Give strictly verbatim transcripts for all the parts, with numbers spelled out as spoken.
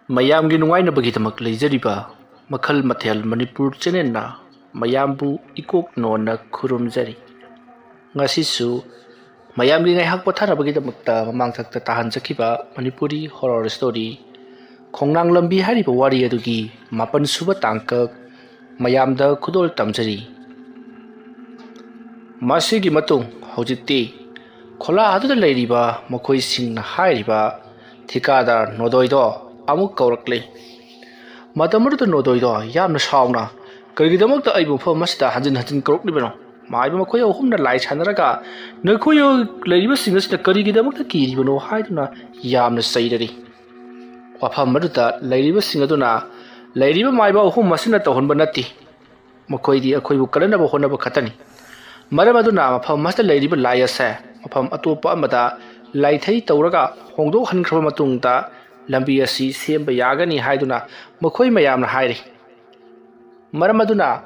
ꯃꯌꯥꯝꯒꯤ ꯅꯨꯡꯉꯥꯏꯅꯕꯒꯤꯗꯃꯛ ꯂꯩꯖꯔꯤꯕ ꯃꯈꯜ ꯃꯊꯦꯜ ꯃꯅꯤꯄꯨꯔ ꯆꯦꯅꯦꯜꯅ ꯃꯌꯥꯝꯕꯨ ꯏꯀꯣꯛ ꯅꯣꯟꯅ ꯈꯨꯔꯨꯝꯖꯔꯤ꯫ ꯉꯁꯤꯁꯨ ꯃꯌꯥꯝꯒꯤ ꯉꯥꯏꯍꯥꯛ ꯄꯣꯊꯥꯅꯕꯒꯤꯗꯃꯛꯇ ꯃꯃꯥꯡꯊꯛꯇ ꯇꯥꯍꯟꯖꯈꯤꯕ ꯃꯅꯤꯄꯨꯔꯤ ꯍꯣꯔꯣꯔ ꯁ꯭ꯇꯣꯔꯤ ꯈꯣꯡꯅꯥꯡ ꯂꯝꯕꯤ ꯍꯥꯏꯔꯤꯕ ꯋꯥꯔꯤ ꯑꯗꯨꯒꯤ ꯃꯥꯄꯟ ꯁꯨꯕ ꯇꯥꯡꯀꯛ ꯃꯌꯥꯝꯗ ꯈꯨꯗꯣꯜ ꯇꯝꯖꯔꯤ꯫ ꯃꯁꯤꯒꯤ ꯃꯇꯨꯡ ꯍꯧꯖꯤꯛꯇꯤ ꯈꯣꯂꯥ ꯑꯗꯨꯗ ꯂꯩꯔꯤꯕ ꯃꯈꯣꯏꯁꯤꯡꯅ ꯍꯥꯏꯔꯤꯕ ꯊꯤꯀꯥꯗꯥꯔ ꯅꯣꯗꯣꯏꯗꯣ ꯑꯃꯨꯛ ꯀꯧꯔꯛꯂꯤ꯫ ꯃꯇꯝ ꯑꯗꯨꯗ ꯅꯣꯗꯣꯏꯗꯣ ꯌꯥꯝꯅ ꯁꯥꯎꯅ, "ꯀꯔꯤꯒꯤꯗꯃꯛꯇ ꯑꯩꯕꯨ ꯃꯐꯝ ꯑꯁꯤꯗ ꯍꯟꯖꯤꯟ ꯍꯟꯖꯤꯟ ꯀꯧꯔꯛꯂꯤꯕꯅꯣ? ꯃꯥꯏꯕ ꯃꯈꯣꯏ ꯑꯍꯨꯝꯅ ꯂꯥꯏ ꯁꯥꯟꯅꯔꯒ ꯅꯈꯣꯏ ꯂꯩꯔꯤꯕꯁꯤꯡ ꯑꯁꯤꯅ ꯀꯔꯤꯒꯤꯗꯃꯛꯇ ꯀꯤꯔꯤꯕꯅꯣ?" ꯍꯥꯏꯗꯨꯅ ꯌꯥꯝꯅ ꯆꯩꯔꯔꯤ꯫ ꯋꯥꯐꯝ ꯑꯗꯨꯗ ꯂꯩꯔꯤꯕꯁꯤꯡ ꯑꯗꯨꯅ, "ꯂꯩꯔꯤꯕ ꯃꯥꯏꯕ ꯑꯍꯨꯝ ꯑꯁꯤꯅ ꯇꯧꯍꯟꯕ ꯅꯠꯇꯦ꯫ ꯃꯈꯣꯏꯗꯤ ꯑꯩꯈꯣꯏꯕꯨ ꯀꯜꯂꯅꯕ ꯍꯣꯠꯅꯕ ꯈꯛꯇꯅꯤ꯫ ꯃꯔꯝ ꯑꯗꯨꯅ ꯃꯐꯝ ꯑꯁꯤꯗ ꯂꯩꯔꯤꯕ ꯂꯥꯏ ꯑꯁꯦ ꯃꯐꯝ ꯑꯇꯣꯞꯄ ꯑꯃꯗ ꯂꯥꯏꯊꯩ ꯇꯧꯔꯒ ꯍꯣꯡꯗꯣꯛꯍꯟꯈ꯭ꯔꯕ ꯃꯇꯨꯡꯗ ꯂꯝꯕꯤ ꯑꯁꯤ ꯁꯦꯝꯕ ꯌꯥꯒꯅꯤ" ꯍꯥꯏꯗꯨꯅ ꯃꯈꯣꯏ ꯃꯌꯥꯝꯅ ꯍꯥꯏꯔꯤ꯫ ꯃꯔꯝ ꯑꯗꯨꯅ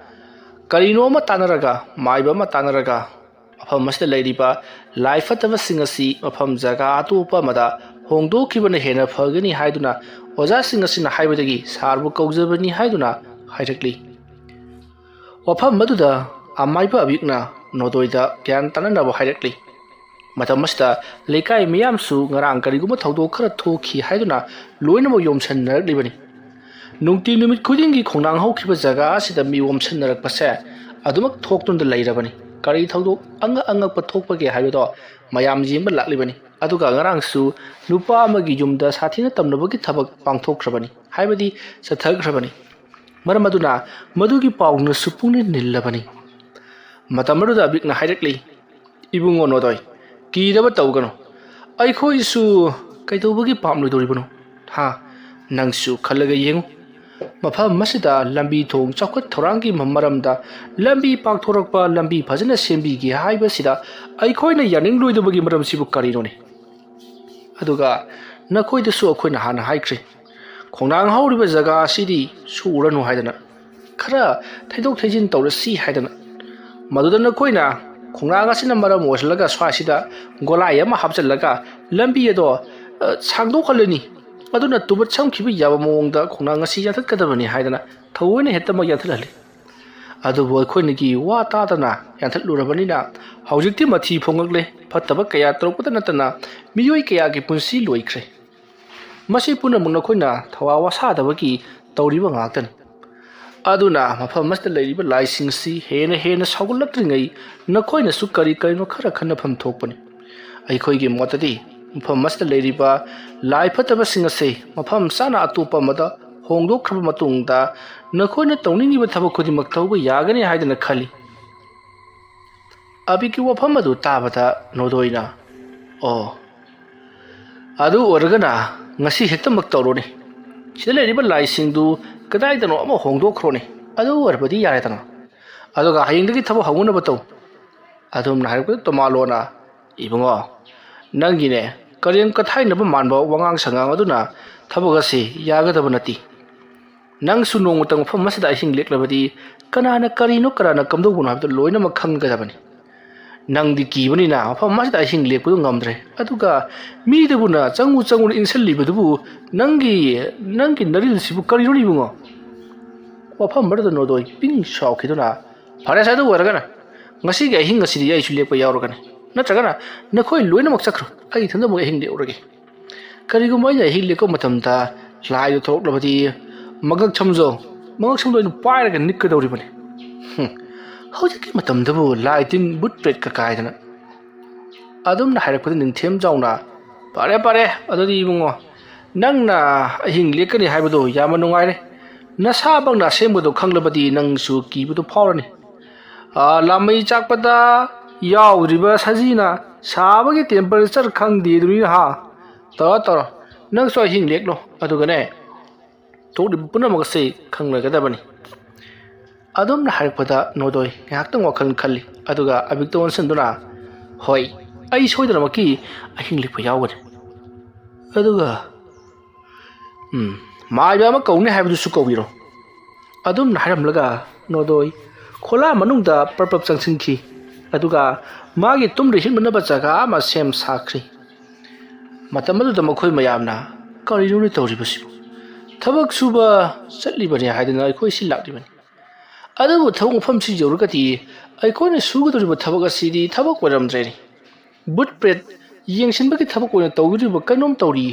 ꯀꯔꯤꯅꯣ ꯑꯃ ꯇꯥꯟꯅꯔꯒ, ꯃꯥꯏꯕ ꯑꯃ ꯇꯥꯟꯅꯔꯒ, ꯃꯐꯝ ꯑꯁꯤꯗ ꯂꯩꯔꯤꯕ ꯂꯥꯏ ꯐꯠꯇꯕꯁꯤꯡ ꯑꯁꯤ ꯃꯐꯝ ꯖꯒꯥ ꯑꯇꯣꯞꯄ ꯑꯃꯗ ꯍꯣꯡꯗꯣꯛꯈꯤꯕꯅ ꯍꯦꯟꯅ ꯐꯒꯅꯤ ꯍꯥꯏꯗꯨꯅ ꯑꯣꯖꯥꯁꯤꯡ ꯑꯁꯤꯅ ꯍꯥꯏꯕꯗꯒꯤ ꯁꯥꯔꯕꯨ ꯀꯧꯖꯕꯅꯤ ꯍꯥꯏꯗꯨꯅ ꯍꯥꯏꯔꯛꯂꯤ꯫ ꯋꯥꯐꯝ ꯑꯗꯨꯗ ꯑꯃꯥꯏꯕ ꯑꯕꯤꯛꯅ ꯅꯣꯗꯣꯏꯗ ꯒ꯭ꯌꯥꯟ ꯇꯥꯅꯅꯕ ꯍꯥꯏꯔꯛꯂꯤ꯫ ꯃꯇꯝ ꯑꯁꯤꯗ ꯂꯩꯀꯥꯏ ꯃꯤꯌꯥꯝꯁꯨ ꯉꯔꯥꯡ ꯀꯔꯤꯒꯨꯝꯕ ꯊꯧꯗꯣꯛ ꯈꯔ ꯊꯣꯛꯈꯤ ꯍꯥꯏꯗꯨꯅ ꯂꯣꯏꯅꯃꯛ ꯌꯣꯝꯁꯟꯅꯔꯛꯂꯤꯕꯅꯤ꯫ ꯅꯨꯡꯇꯤ ꯅꯨꯃꯤꯠ ꯈꯨꯗꯤꯡꯒꯤ ꯈꯣꯡꯅꯥꯡ ꯍꯧꯈꯤꯕ ꯖꯒꯥ ꯑꯁꯤꯗ ꯃꯤ ꯌꯣꯝꯁꯟꯅꯔꯛꯄꯁꯦ ꯑꯗꯨꯃꯛ ꯊꯣꯛꯇꯨꯅ ꯂꯩꯔꯕꯅꯤ꯫ ꯀꯔꯤ ꯊꯧꯗꯣꯛ ꯑꯉꯛ ꯑꯉꯛꯄ ꯊꯣꯛꯄꯒꯦ ꯍꯥꯏꯕꯗꯣ ꯃꯌꯥꯝ ꯌꯦꯡꯕ ꯂꯥꯛꯂꯤꯕꯅꯤ꯫ ꯑꯗꯨꯒ ꯉꯔꯥꯡꯁꯨ ꯅꯨꯄꯥ ꯑꯃꯒꯤ ꯌꯨꯝꯗ ꯁꯥꯊꯤꯅ ꯇꯝꯅꯕꯒꯤ ꯊꯕꯛ ꯄꯥꯡꯊꯣꯛꯈ꯭ꯔꯕꯅꯤ, ꯍꯥꯏꯕꯗꯤ ꯆꯠꯊꯈ꯭ꯔꯕꯅꯤ꯫ ꯃꯔꯝ ꯑꯗꯨꯅ ꯃꯗꯨꯒꯤ ꯄꯥꯎꯅꯁꯨ ꯄꯨꯛꯅꯤꯡ ꯅꯤꯜꯂꯕꯅꯤ꯫ ꯃꯇꯝ ꯑꯗꯨꯗ ꯑꯕꯤꯛꯅ ꯍꯥꯏꯔꯛꯂꯤ, "ꯏꯕꯨꯡꯉꯣ ꯅꯣꯗꯣꯏ, ꯀꯤꯗꯕ ꯇꯧꯒꯅꯨ꯫ ꯑꯩꯈꯣꯏꯁꯨ ꯀꯩꯗꯧꯕꯒꯤ ꯄꯥꯝꯂꯣꯏꯗꯧꯔꯤꯕꯅꯣ? ꯍꯥ? ꯅꯪꯁꯨ ꯈꯜꯂꯒ ꯌꯦꯡꯉꯨ꯫ ꯃꯐꯝ ꯑꯁꯤꯗ ꯂꯝꯕꯤ ꯊꯣꯡ ꯆꯥꯎꯈꯠ ꯊꯧꯔꯥꯡꯒꯤ ꯃꯔꯝꯗ ꯂꯝꯕꯤ ꯄꯥꯛꯊꯣꯔꯛꯄ, ꯂꯝꯕꯤ ꯐꯖꯅ ꯁꯦꯝꯕꯤꯒꯦ ꯍꯥꯏꯕꯁꯤꯗ ꯑꯩꯈꯣꯏꯅ ꯌꯥꯅꯤꯡꯂꯣꯏꯗꯕꯒꯤ ꯃꯔꯝꯁꯤꯕꯨ ꯀꯔꯤꯅꯣꯅꯦ? ꯑꯗꯨꯒ ꯅꯈꯣꯏꯗꯁꯨ ꯑꯩꯈꯣꯏꯅ ꯍꯥꯟꯅ ꯍꯥꯏꯈ꯭ꯔꯦ, ꯈꯣꯡꯅꯥꯡ ꯍꯧꯔꯤꯕ ꯖꯒꯥ ꯑꯁꯤꯗꯤ ꯁꯨꯔꯅꯨ ꯍꯥꯏꯗꯅ꯫ ꯈꯔ ꯊꯩꯗꯣꯛ ꯊꯩꯖꯤꯟ ꯇꯧꯔꯁꯤ ꯍꯥꯏꯗꯅ꯫ ꯃꯗꯨꯗ ꯅꯈꯣꯏꯅ ꯈꯣꯡꯅꯥꯡ ꯑꯁꯤꯅ ꯃꯔꯝ ꯑꯣꯏꯍꯜꯂꯒ ꯁ꯭ꯋꯥꯏꯁꯤꯗ ꯒꯣꯂꯥꯏ ꯑꯃ ꯍꯥꯞꯆꯤꯜꯂꯒ ꯂꯝꯕꯤ ꯑꯗꯣ, ꯑ, ꯁꯥꯡꯗꯣꯛꯍꯜꯂꯅꯤ꯫ ꯃꯗꯨꯅ ꯇꯨꯕꯠ ꯁꯝꯈꯤꯕ ꯌꯥꯕ ꯃꯑꯣꯡꯗ ꯈꯣꯡꯅꯥꯡ ꯑꯁꯤ ꯌꯥꯟꯊꯠꯀꯗꯕꯅꯤ ꯍꯥꯏꯗꯅ ꯊꯑꯣꯏꯅ ꯍꯦꯛꯇꯃꯛ ꯌꯥꯟꯊꯠꯍꯜꯂꯤ꯫ ꯑꯗꯨꯕꯨ ꯑꯩꯈꯣꯏꯅꯒꯤ ꯋꯥ ꯇꯥꯗꯅ ꯌꯥꯟꯊꯠꯂꯨꯔꯕꯅꯤꯅ ꯍꯧꯖꯤꯛꯇꯤ ꯃꯊꯤ ꯐꯣꯡꯂꯛꯂꯦ꯫ ꯐꯠꯇꯕ ꯀꯌꯥ ꯇꯧꯔꯛꯄꯗ ꯅꯠꯇꯅ ꯃꯤꯑꯣꯏ ꯀꯌꯥꯒꯤ ꯄꯨꯟꯁꯤ ꯂꯣꯏꯈ꯭ꯔꯦ꯫ ꯃꯁꯤ ꯄꯨꯝꯅꯃꯛ ꯅꯈꯣꯏꯅ ꯊꯋꯥ ꯋꯥꯁꯥꯗꯕꯒꯤ ꯇꯧꯔꯤꯕ ꯉꯥꯛꯇꯅꯤ꯫ ꯑꯗꯨꯅ ꯃꯐꯝ ꯑꯁꯤꯗ ꯂꯩꯔꯤꯕ ꯂꯥꯏꯁꯤꯡ ꯑꯁꯤ ꯍꯦꯟꯅ ꯍꯦꯟꯅ ꯁꯥꯎꯒꯠꯂꯛꯇ꯭ꯔꯤꯉꯩ ꯅꯈꯣꯏꯅꯁꯨ ꯀꯔꯤ ꯀꯔꯤꯅꯣ ꯈꯔ ꯈꯟꯅꯐꯝ ꯊꯣꯛꯄꯅꯤ꯫ ꯑꯩꯈꯣꯏꯒꯤ ꯃꯣꯠꯇꯗꯤ ꯃꯐꯝ ꯑꯁꯤꯗ ꯂꯩꯔꯤꯕ ꯂꯥꯏ ꯐꯠꯇꯕꯁꯤꯡ ꯑꯁꯤ ꯃꯐꯝ ꯆꯥꯅ ꯑꯇꯣꯞꯄ ꯑꯃꯗ ꯍꯣꯡꯗꯣꯛꯈ꯭ꯔꯕ ꯃꯇꯨꯡꯗ ꯅꯈꯣꯏꯅ ꯇꯧꯅꯤꯡꯉꯤꯕ ꯊꯕꯛ ꯈꯨꯗꯤꯡꯃꯛ ꯇꯧꯕ ꯌꯥꯒꯅꯤ ꯍꯥꯏꯗꯅ ꯈꯜꯂꯤ꯫ ꯑꯕꯤꯒꯤ ꯋꯥꯐꯝ ꯑꯗꯨ ꯇꯥꯕꯗ ꯅꯣꯗꯣꯏꯅ, "ꯑꯣ, ꯑꯗꯨ ꯑꯣꯏꯔꯒꯅ ꯉꯁꯤ ꯍꯦꯛꯇꯃꯛ ꯇꯧꯔꯣꯅꯦ꯫ ꯁꯤꯗ ꯂꯩꯔꯤꯕ ꯂꯥꯏꯁꯤꯡꯗꯨ ꯀꯗꯥꯏꯗꯅꯣ ꯑꯃ ꯍꯣꯡꯗꯣꯛꯈ꯭ꯔꯣꯅꯦ꯫ ꯑꯗꯨ ꯑꯣꯏꯔꯕꯗꯤ ꯌꯥꯔꯦꯗꯅ꯫ ꯑꯗꯨꯒ ꯍꯌꯦꯡꯗꯒꯤ ꯊꯕꯛ ꯍꯧꯅꯅꯕ ꯇꯧ꯫" ꯑꯗꯨꯝꯅ ꯍꯥꯏꯔꯛꯄꯗ ꯇꯣꯃꯥꯂꯣꯅ, "ꯏꯕꯨꯡꯉꯣ, ꯅꯪꯒꯤꯅꯦ ꯀꯔꯦꯝ ꯀꯊꯥꯏꯅꯕ ꯃꯥꯟꯕ ꯋꯥꯉꯥꯡ ꯁꯉꯥꯡ ꯑꯗꯨꯅ ꯊꯕꯛ ꯑꯁꯤ ꯌꯥꯒꯗꯕ ꯅꯠꯇꯦ꯫ ꯅꯪꯁꯨ ꯅꯣꯡꯃꯇ ꯃꯐꯝ ꯑꯁꯤꯗ ꯑꯍꯤꯡ ꯂꯦꯛꯂꯕꯗꯤ ꯀꯅꯥꯅ ꯀꯔꯤꯅꯣ, ꯀꯅꯥꯅ ꯀꯝꯗꯧꯕꯅꯣ ꯍꯥꯏꯕꯗꯨ ꯂꯣꯏꯅꯃꯛ ꯈꯪꯒꯗꯕꯅꯤ꯫ ꯅꯪꯗꯤ ꯀꯤꯕꯅꯤꯅ ꯃꯐꯝ ꯑꯁꯤꯗ ꯑꯍꯤꯡ ꯂꯦꯛꯄꯗꯨ ꯉꯝꯗ꯭ꯔꯦ꯫ ꯑꯗꯨꯒ ꯃꯤꯗꯨꯕꯨꯅ ꯆꯪꯉꯨ ꯆꯪꯉꯨꯅ ꯏꯟꯁꯤꯜꯂꯤꯕꯗꯨꯕꯨ ꯅꯪꯒꯤ, ꯅꯪꯒꯤ ꯅꯔꯤꯜꯁꯤꯕꯨ ꯀꯔꯤꯅꯣ ꯏꯕꯨꯡꯉꯣ?" ꯋꯥꯐꯝ ꯑꯃꯗ ꯅꯣꯗꯣꯏ ꯄꯤꯡ ꯁꯥꯎꯈꯤꯗꯨꯅ, "ꯐꯔꯦꯁꯦ, ꯑꯗꯨ ꯑꯣꯏꯔꯒꯅ ꯉꯁꯤꯒꯤ ꯑꯍꯤꯡ ꯑꯁꯤꯗꯤ ꯑꯩꯁꯨ ꯂꯦꯛꯄ ꯌꯥꯎꯔꯒꯅꯤ꯫ ꯅꯠꯇ꯭ꯔꯒꯅ ꯅꯈꯣꯏ ꯂꯣꯏꯅꯃꯛ ꯆꯠꯈ꯭ꯔꯣ, ꯑꯩ ꯏꯊꯟꯗ ꯑꯃꯨꯛ ꯑꯍꯤꯡ ꯂꯦꯛꯎꯔꯒꯦ꯫ ꯀꯔꯤꯒꯨꯝꯕ ꯑꯩꯅ ꯑꯍꯤꯡ ꯂꯦꯛꯄ ꯃꯇꯝꯗ ꯂꯥꯏꯗꯨ ꯊꯣꯛꯂꯛꯂꯕꯗꯤ ꯃꯉꯛ ꯁꯝꯖꯣ, ꯃꯉꯛ ꯁꯝꯗꯣ ꯑꯩꯅ ꯄꯥꯏꯔꯒ ꯅꯤꯛꯀꯗꯧꯔꯤꯕꯅꯤ꯫ ꯍꯨꯝ, ꯍꯧꯖꯤꯛꯀꯤ ꯃꯇꯝꯗꯕꯨ ꯂꯥꯏ ꯇꯤꯟ ꯕꯨꯠ ꯄ꯭ꯔꯦꯠꯀ ꯀꯥꯏꯗꯅ꯫" ꯑꯗꯨꯝꯅ ꯍꯥꯏꯔꯛꯄꯗ ꯅꯤꯡꯊꯦꯝ ꯖꯥꯎꯅ, "ꯐꯔꯦ, ꯐꯔꯦ, ꯑꯗꯨꯗꯤ ꯏꯕꯨꯡꯉꯣ, ꯅꯪꯅ ꯑꯍꯤꯡ ꯂꯦꯛꯀꯅꯤ ꯍꯥꯏꯕꯗꯣ ꯌꯥꯝꯅ ꯅꯨꯡꯉꯥꯏꯔꯦ꯫ ꯅꯁꯥꯃꯛꯅ ꯑꯁꯦꯡꯕꯗꯣ ꯈꯪꯂꯕꯗꯤ ꯅꯪꯁꯨ ꯀꯤꯕꯗꯣ ꯐꯥꯎꯔꯅꯤ꯫ ꯑꯥ, ꯂꯥꯃꯩ ꯆꯥꯛꯄꯗ ꯌꯥꯎꯗ꯭ꯔꯤꯕ ꯁꯖꯤꯅ ꯁꯥꯕꯒꯤ ꯇꯦꯝꯄꯔꯦꯆꯔ ꯈꯪꯗꯦ ꯑꯗꯨꯅꯤꯅ ꯍꯥ꯫ ꯇꯧꯔꯣ, ꯇꯧꯔꯣ, ꯅꯪꯁꯨ ꯑꯍꯤꯡ ꯂꯦꯛꯂꯣ, ꯑꯗꯨꯒꯅꯦ, ꯊꯣꯛꯂꯤꯕ ꯄꯨꯝꯅꯃꯛ ꯑꯁꯤ ꯈꯪꯂꯒꯗꯕꯅꯤ꯫" ꯑꯗꯨꯝꯅ ꯍꯥꯏꯔꯛꯄꯗ ꯅꯣꯗꯣꯏ ꯉꯥꯏꯍꯥꯛꯇꯪ ꯋꯥꯈꯜ ꯈꯜꯂꯤ, ꯑꯗꯨꯒ ꯑꯕꯤꯛꯇ ꯑꯣꯟꯁꯤꯟꯗꯨꯅ, "ꯍꯣꯏ, ꯑꯩ ꯁꯣꯏꯗꯅꯃꯛꯀꯤ ꯑꯍꯤꯡ ꯂꯦꯛꯄ ꯌꯥꯎꯒꯅꯤ꯫ ꯑꯗꯨꯒ, ꯎꯝ, ꯃꯥꯏꯕ ꯑꯃ ꯀꯧꯅꯤ ꯍꯥꯏꯕꯗꯨꯁꯨ ꯀꯧꯕꯤꯔꯣ꯫" ꯑꯗꯨꯝꯅ ꯍꯥꯏꯔꯝꯂꯒ ꯅꯣꯗꯣꯏ ꯈꯣꯂꯥ ꯃꯅꯨꯡꯗ ꯄ꯭ꯔꯞ ꯄ꯭ꯔꯞ ꯆꯪꯁꯤꯟꯈꯤ, ꯑꯗꯨꯒ ꯃꯥꯒꯤ ꯇꯨꯝꯗ ꯍꯤꯞꯅꯅꯕ ꯖꯒꯥ ꯑꯃ ꯁꯦꯝ ꯁꯥꯈ꯭ꯔꯤ꯫ ꯃꯇꯝ ꯑꯗꯨꯗ ꯃꯈꯣꯏ ꯃꯌꯥꯝꯅ "ꯀꯔꯤꯅꯣꯅꯦ ꯇꯧꯔꯤꯕꯁꯤꯕꯨ? ꯊꯕꯛ ꯁꯨꯕ ꯆꯠꯂꯤꯕꯅꯤ ꯍꯥꯏꯗꯅ ꯑꯩꯈꯣꯏ ꯁꯤ ꯂꯥꯛꯂꯤꯕꯅꯤ꯫ ꯑꯗꯨꯕꯨ ꯊꯕꯛ ꯃꯐꯝꯁꯤ ꯌꯧꯔꯒꯗꯤ ꯑꯩꯈꯣꯏꯅ ꯁꯨꯒꯗꯧꯔꯤꯕ ꯊꯕꯛ ꯑꯁꯤꯗꯤ ꯊꯕꯛ ꯑꯣꯏꯔꯝꯗ꯭ꯔꯦꯅꯦ꯫ ꯕꯨꯠ ꯄ꯭ꯔꯦꯠ ꯌꯦꯡꯁꯤꯟꯕꯒꯤ ꯊꯕꯛ ꯑꯣꯏꯅ ꯇꯧꯗꯣꯔꯤꯕ ꯀꯩꯅꯣꯝ ꯇꯧꯔꯤ"꯫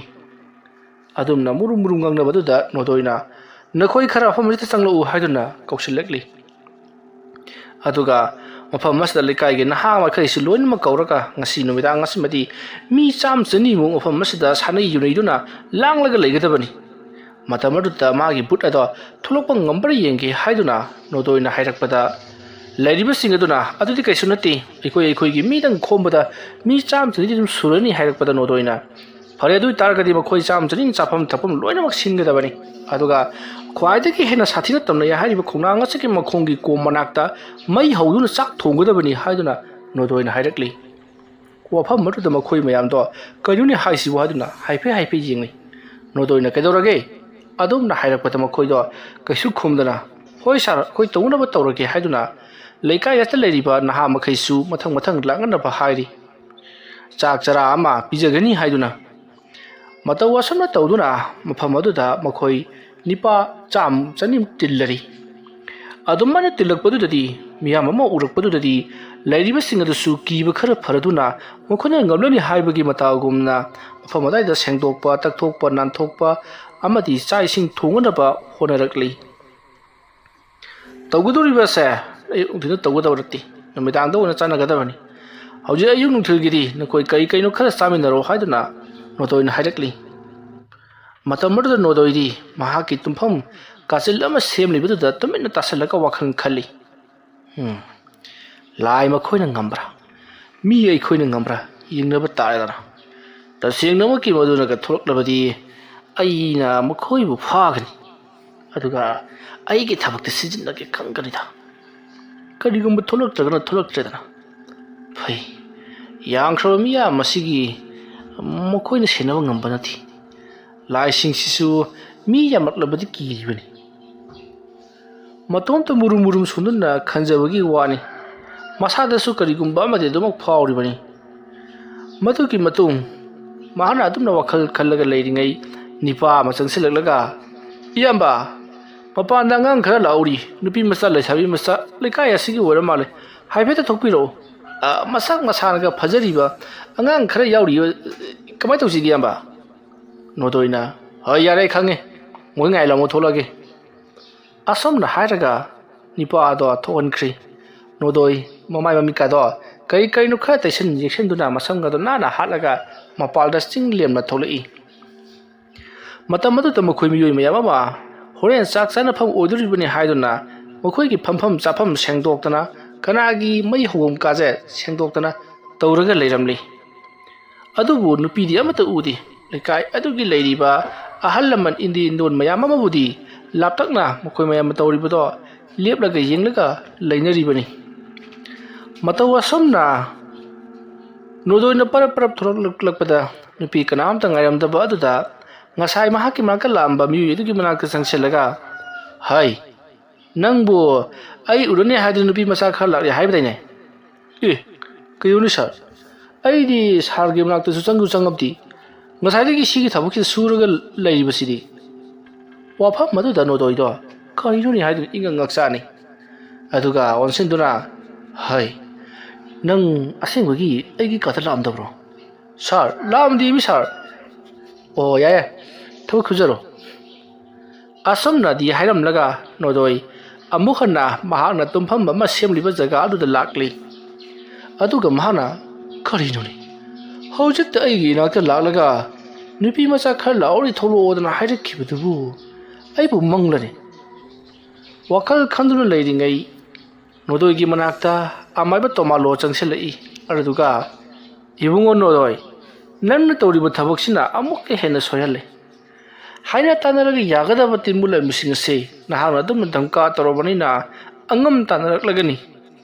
ꯑꯗꯨꯝꯅ ꯃꯨꯔꯨꯝ ꯃꯨꯔꯨꯝ ꯉꯥꯡꯅꯕꯗꯨꯗ ꯅꯣꯗꯣꯏꯅ "ꯅꯈꯣꯏ ꯈꯔ ꯃꯐꯝ ꯑꯁꯤꯗ ꯆꯪꯂꯛꯎ" ꯍꯥꯏꯗꯨꯅ ꯀꯧꯁꯤꯜꯂꯛꯂꯤ꯫ ꯑꯗꯨꯒ ꯃꯐꯝ ꯑꯁꯤꯗ ꯂꯩꯀꯥꯏꯒꯤ ꯅꯍꯥ ꯃꯈꯩꯁꯨ ꯂꯣꯏꯅꯃꯛ ꯀꯧꯔꯒ ꯉꯁꯤ ꯅꯨꯃꯤꯗꯥꯡ ꯑꯁꯤꯃꯗꯤ ꯃꯤ ꯆꯥꯝ ꯆꯅꯤꯃꯨꯛ ꯃꯐꯝ ꯑꯁꯤꯗ ꯁꯥꯟꯅꯩ ꯌꯨꯅꯩꯗꯨꯅ ꯂꯥꯡꯂꯒ ꯂꯩꯒꯗꯕꯅꯤ꯫ ꯃꯇꯝ ꯑꯗꯨꯗ ꯃꯥꯒꯤ ꯕꯨꯠ ꯑꯗꯣ ꯊꯣꯛꯂꯛꯄ ꯉꯝꯕ꯭ꯔꯥ ꯌꯦꯡꯒꯦ ꯍꯥꯏꯗꯨꯅ ꯅꯣꯗꯣꯏꯅ ꯍꯥꯏꯔꯛꯄꯗ, ꯂꯩꯔꯤꯕꯁꯤꯡ ꯑꯗꯨꯅ "ꯑꯗꯨꯗꯤ ꯀꯩꯁꯨ ꯅꯠꯇꯦ, ꯑꯩꯈꯣꯏ ꯑꯩꯈꯣꯏꯒꯤ ꯃꯤꯗꯪ ꯈꯣꯝꯕꯗ ꯃꯤ ꯆꯥꯝ ꯆꯅꯤꯗꯤ ꯑꯗꯨꯝ ꯁꯨꯔꯅꯤ" ꯍꯥꯏꯔꯛꯄꯗ ꯅꯣꯗꯣꯏꯅ, "ꯐꯔꯦ, ꯑꯗꯨ ꯑꯣꯏꯇꯥꯔꯒꯗꯤ ꯃꯈꯣꯏ ꯆꯥꯝ ꯆꯅꯤ ꯆꯥꯐꯝ ꯊꯛꯐꯝ ꯂꯣꯏꯅꯃꯛ ꯁꯤꯟꯒꯗꯕꯅꯤ꯫ ꯑꯗꯨꯒ ꯈ꯭ꯋꯥꯏꯗꯒꯤ ꯍꯦꯟꯅ ꯁꯥꯊꯤꯅ ꯇꯝꯅꯩ ꯍꯥꯏꯔꯤꯕ ꯈꯣꯡꯅꯥꯡ ꯑꯁꯤꯒꯤ ꯃꯈꯣꯡꯒꯤ ꯀꯣꯝ ꯃꯅꯥꯛꯇ ꯃꯩ ꯍꯧꯗꯨꯅ ꯆꯥꯛ ꯊꯣꯡꯒꯗꯕꯅꯤ" ꯍꯥꯏꯗꯨꯅ ꯅꯣꯗꯣꯏꯅ ꯍꯥꯏꯔꯛꯂꯤ꯫ ꯋꯥꯐꯝ ꯑꯗꯨꯗ ꯃꯈꯣꯏ ꯃꯌꯥꯝꯗꯣ "ꯀꯩꯅꯣꯅꯦ ꯍꯥꯏꯁꯤꯕꯨ?" ꯍꯥꯏꯗꯨꯅ ꯍꯥꯏꯐꯦꯠ ꯍꯥꯏꯐꯦꯠ ꯌꯦꯡꯂꯤ꯫ ꯅꯣꯗꯣꯏꯅ "ꯀꯩꯗꯧꯔꯒꯦ?" ꯑꯗꯨꯝꯅ ꯍꯥꯏꯔꯛꯄꯗ ꯃꯈꯣꯏꯗꯣ ꯀꯩꯁꯨ ꯈꯨꯝꯗꯅ "ꯍꯣꯏ ꯁꯥꯔ, ꯑꯩꯈꯣꯏ ꯇꯧꯅꯕ ꯇꯧꯔꯒꯦ" ꯍꯥꯏꯗꯨꯅ ꯂꯩꯀꯥꯏ ꯑꯁꯤꯗ ꯂꯩꯔꯤꯕ ꯅꯍꯥ ꯃꯈꯩꯁꯨ ꯃꯊꯪ ꯃꯊꯪ ꯂꯥꯛꯅꯅꯕ ꯍꯥꯏꯔꯤ꯫ ꯆꯥꯛ ꯆꯔꯥ ꯑꯃ ꯄꯤꯖꯒꯅꯤ ꯍꯥꯏꯗꯨꯅ꯫ ꯃꯇꯧ ꯑꯁꯨꯝꯅ ꯇꯧꯗꯨꯅ ꯃꯐꯝ ꯑꯗꯨꯗ ꯃꯈꯣꯏ ꯅꯤꯄꯥ ꯆꯥꯝ ꯆꯅꯤꯃꯨꯛ ꯇꯤꯜꯂꯔꯤ꯫ ꯑꯗꯨꯃꯥꯏꯅ ꯇꯤꯜꯂꯛꯄꯗꯨꯗꯗꯤ, ꯃꯤꯌꯥꯝ ꯑꯃ ꯎꯔꯛꯄꯗꯨꯗꯗꯤ, ꯂꯩꯔꯤꯕꯁꯤꯡ ꯑꯗꯨꯁꯨ ꯀꯤꯕ ꯈꯔ ꯐꯔꯗꯨꯅ ꯃꯈꯣꯏꯅ ꯉꯝꯂꯅꯤ ꯍꯥꯏꯕꯒꯤ ꯃꯇꯥꯒꯨꯝꯅ ꯃꯐꯝ ꯑꯗꯨꯋꯥꯏꯗ ꯁꯦꯡꯗꯣꯛꯄ, ꯇꯛꯊꯣꯛꯄ, ꯅꯥꯟꯊꯣꯛꯄ ꯑꯃꯗꯤ ꯆꯥꯛ ꯏꯁꯤꯡ ꯊꯣꯡꯅꯅꯕ ꯍꯣꯠꯅꯔꯛꯂꯤ꯫ "ꯇꯧꯒꯗꯧꯔꯤꯕꯁꯦ ꯑꯌꯨꯛ ꯅꯨꯡꯊꯤꯜꯗ ꯇꯧꯒꯗꯕ ꯅꯠꯇꯦ, ꯅꯨꯃꯤꯗꯥꯡꯗ ꯑꯣꯏꯅ ꯆꯠꯅꯒꯗꯕꯅꯤ꯫ ꯍꯧꯖꯤꯛ ꯑꯌꯨꯛ ꯅꯨꯡꯊꯤꯜꯒꯤꯗꯤ ꯅꯈꯣꯏ ꯀꯔꯤ ꯀꯩꯅꯣ ꯈꯔ ꯆꯥꯃꯤꯟꯅꯔꯣ" ꯍꯥꯏꯗꯨꯅ ꯅꯣꯗꯣꯏꯅ ꯍꯥꯏꯔꯛꯂꯤ꯫ ꯃꯇꯝ ꯑꯗꯨꯗ ꯅꯣꯗꯣꯏꯗꯤ ꯃꯍꯥꯛꯀꯤ ꯇꯨꯝꯐꯝ ꯀꯥꯆꯤꯜ ꯑꯃ ꯁꯦꯝꯂꯤꯕꯗꯨꯗ ꯇꯨꯃꯤꯟꯅ ꯇꯥꯁꯤꯜꯂꯒ ꯋꯥꯈꯜ ꯈꯜꯂꯤ꯫ "ꯎꯝ, ꯂꯥꯏ ꯃꯈꯣꯏꯅ ꯉꯝꯕ꯭ꯔꯥ, ꯃꯤ ꯑꯩꯈꯣꯏꯅ ꯉꯝꯕ꯭ꯔꯥ ꯌꯦꯡꯅꯕ ꯇꯥꯔꯦꯗꯅ꯫ ꯇꯁꯦꯡꯅꯃꯛꯀꯤ ꯃꯗꯨꯅꯒ ꯊꯣꯛꯂꯛꯂꯕꯗꯤ ꯑꯩꯅ ꯃꯈꯣꯏꯕꯨ ꯐꯥꯒꯅꯤ꯫ ꯑꯗꯨꯒ ꯑꯩꯒꯤ ꯊꯕꯛꯇ ꯁꯤꯖꯤꯟꯅꯒꯦ ꯈꯪꯒꯅꯤꯗ꯫ ꯀꯔꯤꯒꯨꯝꯕ ꯊꯣꯛꯂꯛꯇ꯭ꯔꯒꯅ ꯊꯣꯛꯂꯛꯇ꯭ꯔꯦꯗꯅ꯫ ꯐꯩ, ꯌꯥꯝꯈ꯭ꯔꯕ ꯃꯤꯌꯥꯝ ꯑꯁꯤꯒꯤ ꯃꯈꯣꯏꯅ ꯁꯦꯟꯅꯕ ꯉꯝꯕ ꯅꯠꯇꯦ꯫ ꯂꯥꯏꯁꯤꯡꯁꯤꯁꯨ ꯃꯤ ꯌꯥꯝꯂꯛꯂꯕꯗꯤ ꯀꯤꯔꯤꯕꯅꯤ"꯫ ꯃꯇꯣꯝꯇ ꯃꯨꯔꯨꯝ ꯃꯨꯔꯨꯝ ꯁꯣꯟꯗꯨꯅ ꯈꯟꯖꯕꯒꯤ ꯋꯥꯅꯤ꯫ ꯃꯁꯥꯗꯁꯨ ꯀꯔꯤꯒꯨꯝꯕ ꯑꯃꯗꯤ ꯑꯗꯨꯃꯛ ꯐꯥꯎꯔꯤꯕꯅꯤ꯫ ꯃꯗꯨꯒꯤ ꯃꯇꯨꯡ ꯃꯍꯥꯛꯅ ꯑꯗꯨꯝꯅ ꯋꯥꯈꯜ ꯈꯜꯂꯒ ꯂꯩꯔꯤꯉꯩ ꯅꯤꯄꯥ ꯑꯃ ꯆꯪꯁꯤꯜꯂꯛꯂꯒ, "ꯏꯌꯥꯝꯕ, ꯃꯄꯥꯟꯗ ꯑꯉꯥꯡ ꯈꯔ ꯂꯥꯛꯍꯧꯔꯤ, ꯅꯨꯄꯤ ꯃꯆꯥ, ꯂꯩꯁꯥꯕꯤ ꯃꯆꯥ, ꯂꯩꯀꯥꯏ ꯑꯁꯤꯒꯤ ꯑꯣꯏꯔ ꯃꯥꯜꯂꯦ, ꯍꯥꯏꯐꯦꯠꯇ ꯊꯣꯛꯄꯤꯔꯛꯑꯣ꯫ ꯑ, ꯃꯁꯛ ꯃꯁꯥꯅꯒ ꯐꯖꯔꯤꯕ ꯑꯉꯥꯡ ꯈꯔ ꯌꯥꯎꯔꯤꯌꯦ, ꯀꯃꯥꯏꯅ ꯇꯧꯁꯤꯒꯦ ꯏꯌꯥꯝꯕ?" ꯅꯣꯗꯣꯏꯅ, "ꯍꯣꯏ, ꯌꯥꯔꯦ, ꯑꯩ ꯈꯪꯉꯦ, ꯃꯈꯣꯏ ꯉꯥꯏꯂꯝꯃꯣ, ꯊꯣꯛꯂꯛꯑꯒꯦ"꯫ ꯑꯁꯨꯝꯅ ꯍꯥꯏꯔꯒ ꯅꯤꯄꯥ ꯑꯗꯣ ꯊꯣꯛꯍꯟꯈ꯭ꯔꯤ꯫ ꯅꯣꯗꯣꯏ ꯃꯃꯥꯏ ꯃꯃꯤꯠꯀꯥꯗꯣ ꯀꯔꯤ ꯀꯔꯤꯅꯣ ꯈꯔ ꯇꯩꯁꯤꯟ ꯌꯦꯛꯁꯤꯟꯗꯨꯅ ꯃꯁꯝꯒꯗꯣ ꯅꯥꯟꯅ ꯍꯥꯠꯂꯒ ꯃꯄꯥꯜꯗ ꯆꯤꯡ ꯂꯦꯝꯅ ꯊꯣꯛꯂꯛꯏ꯫ ꯃꯇꯝ ꯑꯗꯨꯗ ꯃꯈꯣꯏ ꯃꯤꯑꯣꯏ ꯃꯌꯥꯝ ꯑꯃ ꯍꯣꯔꯦꯟ ꯆꯥꯛ ꯆꯥꯅꯐꯝ ꯑꯣꯏꯗꯣꯔꯤꯕꯅꯤ ꯍꯥꯏꯗꯨꯅ ꯃꯈꯣꯏꯒꯤ ꯐꯝꯐꯝ ꯆꯥꯐꯝ ꯁꯦꯡꯗꯣꯛꯇꯅ, ꯀꯅꯥꯒꯤ ꯃꯩ ꯍꯧꯐꯝ ꯀꯥꯁꯦ ꯁꯦꯡꯗꯣꯛꯇꯅ ꯇꯧꯔꯒ ꯂꯩꯔꯝꯂꯤ꯫ ꯑꯗꯨꯕꯨ ꯅꯨꯄꯤꯗꯤ ꯑꯃꯠꯇ ꯎꯗꯦ꯫ ꯂꯩꯀꯥꯏ ꯑꯗꯨꯒꯤ ꯂꯩꯔꯤꯕ ꯑꯍꯜ ꯂꯃꯟ ꯏꯟꯗꯤ ꯏꯟꯗꯣꯟ ꯃꯌꯥꯝ ꯑꯃꯕꯨꯗꯤ ꯂꯥꯞꯇꯛꯅ ꯃꯈꯣꯏ ꯃꯌꯥꯝꯅ ꯇꯧꯔꯤꯕꯗꯣ ꯂꯦꯞꯂꯒ ꯌꯦꯡꯂꯒ ꯂꯩꯅꯔꯤꯕꯅꯤ꯫ ꯃꯇꯧ ꯑꯁꯨꯝꯅ ꯅꯣꯗꯣꯏꯅ ꯄꯔꯞ ꯄꯔꯞ ꯊꯣꯛꯂꯛꯂꯛꯄꯗ ꯅꯨꯄꯤ ꯀꯅꯥꯝꯇ ꯉꯥꯏꯔꯝꯗꯕ ꯑꯗꯨꯗ ꯉꯁꯥꯏ ꯃꯍꯥꯛꯀꯤ ꯃꯅꯥꯛꯇ ꯂꯥꯛꯑꯝꯕ ꯃꯤꯑꯣꯏ ꯑꯗꯨꯒꯤ ꯃꯅꯥꯛꯇ ꯆꯪꯁꯤꯜꯂꯒ, "ꯍꯩ, ꯅꯪꯕꯨ ꯑꯩ ꯎꯔꯅꯤ ꯍꯥꯏꯗꯨꯅ ꯅꯨꯄꯤ ꯃꯆꯥ ꯈꯔ ꯂꯥꯛꯂꯦ ꯍꯥꯏꯕꯗꯥꯏꯅꯦ?" "ꯑꯦ, ꯀꯩꯅꯣꯅꯤ ꯁꯥꯔ, ꯑꯩꯗꯤ ꯁꯥꯔꯒꯤ ꯃꯅꯥꯛꯇꯁꯨ ꯆꯪꯁꯨ ꯆꯪꯉꯝꯗꯦ꯫ ꯉꯁꯥꯏꯗꯒꯤ ꯁꯤꯒꯤ ꯊꯕꯛꯁꯤꯗ ꯁꯨꯔꯒ ꯂꯩꯔꯤꯕꯁꯤꯗꯤ"꯫ ꯋꯥꯐꯝ ꯑꯗꯨꯗ ꯅꯣꯗꯣꯏꯗꯣ ꯀꯔꯤꯅꯣꯅꯤ ꯍꯥꯏꯗꯨꯅ ꯏꯉꯛ ꯉꯛꯆꯥꯅꯤ꯫ ꯑꯗꯨꯒ ꯑꯣꯟꯁꯤꯟꯗꯨꯅ, "ꯍꯩ, ꯅꯪ ꯑꯁꯦꯡꯕꯒꯤ ꯑꯩꯒꯤ ꯀꯥꯗ ꯂꯥꯛꯑꯝꯗꯕ꯭ꯔꯣ?" "ꯁꯥꯔ, ꯂꯥꯛꯑꯝꯗꯦꯃꯤ ꯁꯥꯔ"꯫ "ꯑꯣ, ꯌꯥꯏ ꯌꯥꯏ, ꯊꯕꯛ ꯁꯨꯖꯔꯣ"꯫ ꯑꯁꯨꯝꯅꯗꯤ ꯍꯥꯏꯔꯝꯂꯒ ꯅꯣꯗꯣꯏ ꯑꯃꯨꯛ ꯍꯟꯅ ꯃꯍꯥꯛꯅ ꯇꯨꯝꯐꯝ ꯑꯃ ꯁꯦꯝꯂꯤꯕ ꯖꯒꯥ ꯑꯗꯨꯗ ꯂꯥꯛꯂꯤ꯫ ꯑꯗꯨꯒ ꯃꯍꯥꯛꯅ, "ꯀꯔꯤꯅꯣꯅꯦ? ꯍꯧꯖꯤꯛꯇ ꯑꯩꯒꯤ ꯏꯅꯥꯛꯇ ꯂꯥꯛꯂꯒ ꯅꯨꯄꯤ ꯃꯆꯥ ꯈꯔ ꯂꯥꯛꯍꯧꯔꯤ, ꯊꯣꯛꯂꯛꯑꯣꯗꯅ ꯍꯥꯏꯔꯛꯈꯤꯕꯗꯨꯕꯨ ꯑꯩꯕꯨ ꯃꯪꯂꯅꯦ?" ꯋꯥꯈꯜ ꯈꯟꯗꯨꯅ ꯂꯩꯔꯤꯉꯩ ꯅꯣꯗꯣꯏꯒꯤ ꯃꯅꯥꯛꯇ ꯑꯃꯥꯏꯕ ꯇꯣꯃꯥꯂꯣ ꯆꯪꯁꯤꯜꯂꯛꯏ꯫ ꯑꯗꯨꯗꯨꯒ, "ꯏꯕꯨꯡꯉꯣ ꯅꯣꯗꯣꯏ, ꯅꯪꯅ ꯇꯧꯔꯤꯕ ꯊꯕꯛꯁꯤꯅ ꯑꯃꯨꯛꯀ ꯍꯦꯟꯅ ꯁꯣꯏꯍꯜꯂꯦ꯫ ꯍꯥꯏꯅ ꯇꯥꯟꯅꯔꯒ ꯌꯥꯒꯗꯕ ꯇꯤꯟꯕꯨ ꯂꯩꯃꯤꯁꯤꯡ ꯑꯁꯤ ꯅꯍꯥꯛꯅ ꯑꯗꯨꯝꯅ ꯙꯝꯀꯥ ꯇꯧꯔꯕꯅꯤꯅ ꯑꯉꯝ ꯇꯥꯟꯅꯔꯛꯂꯒꯅꯤ꯫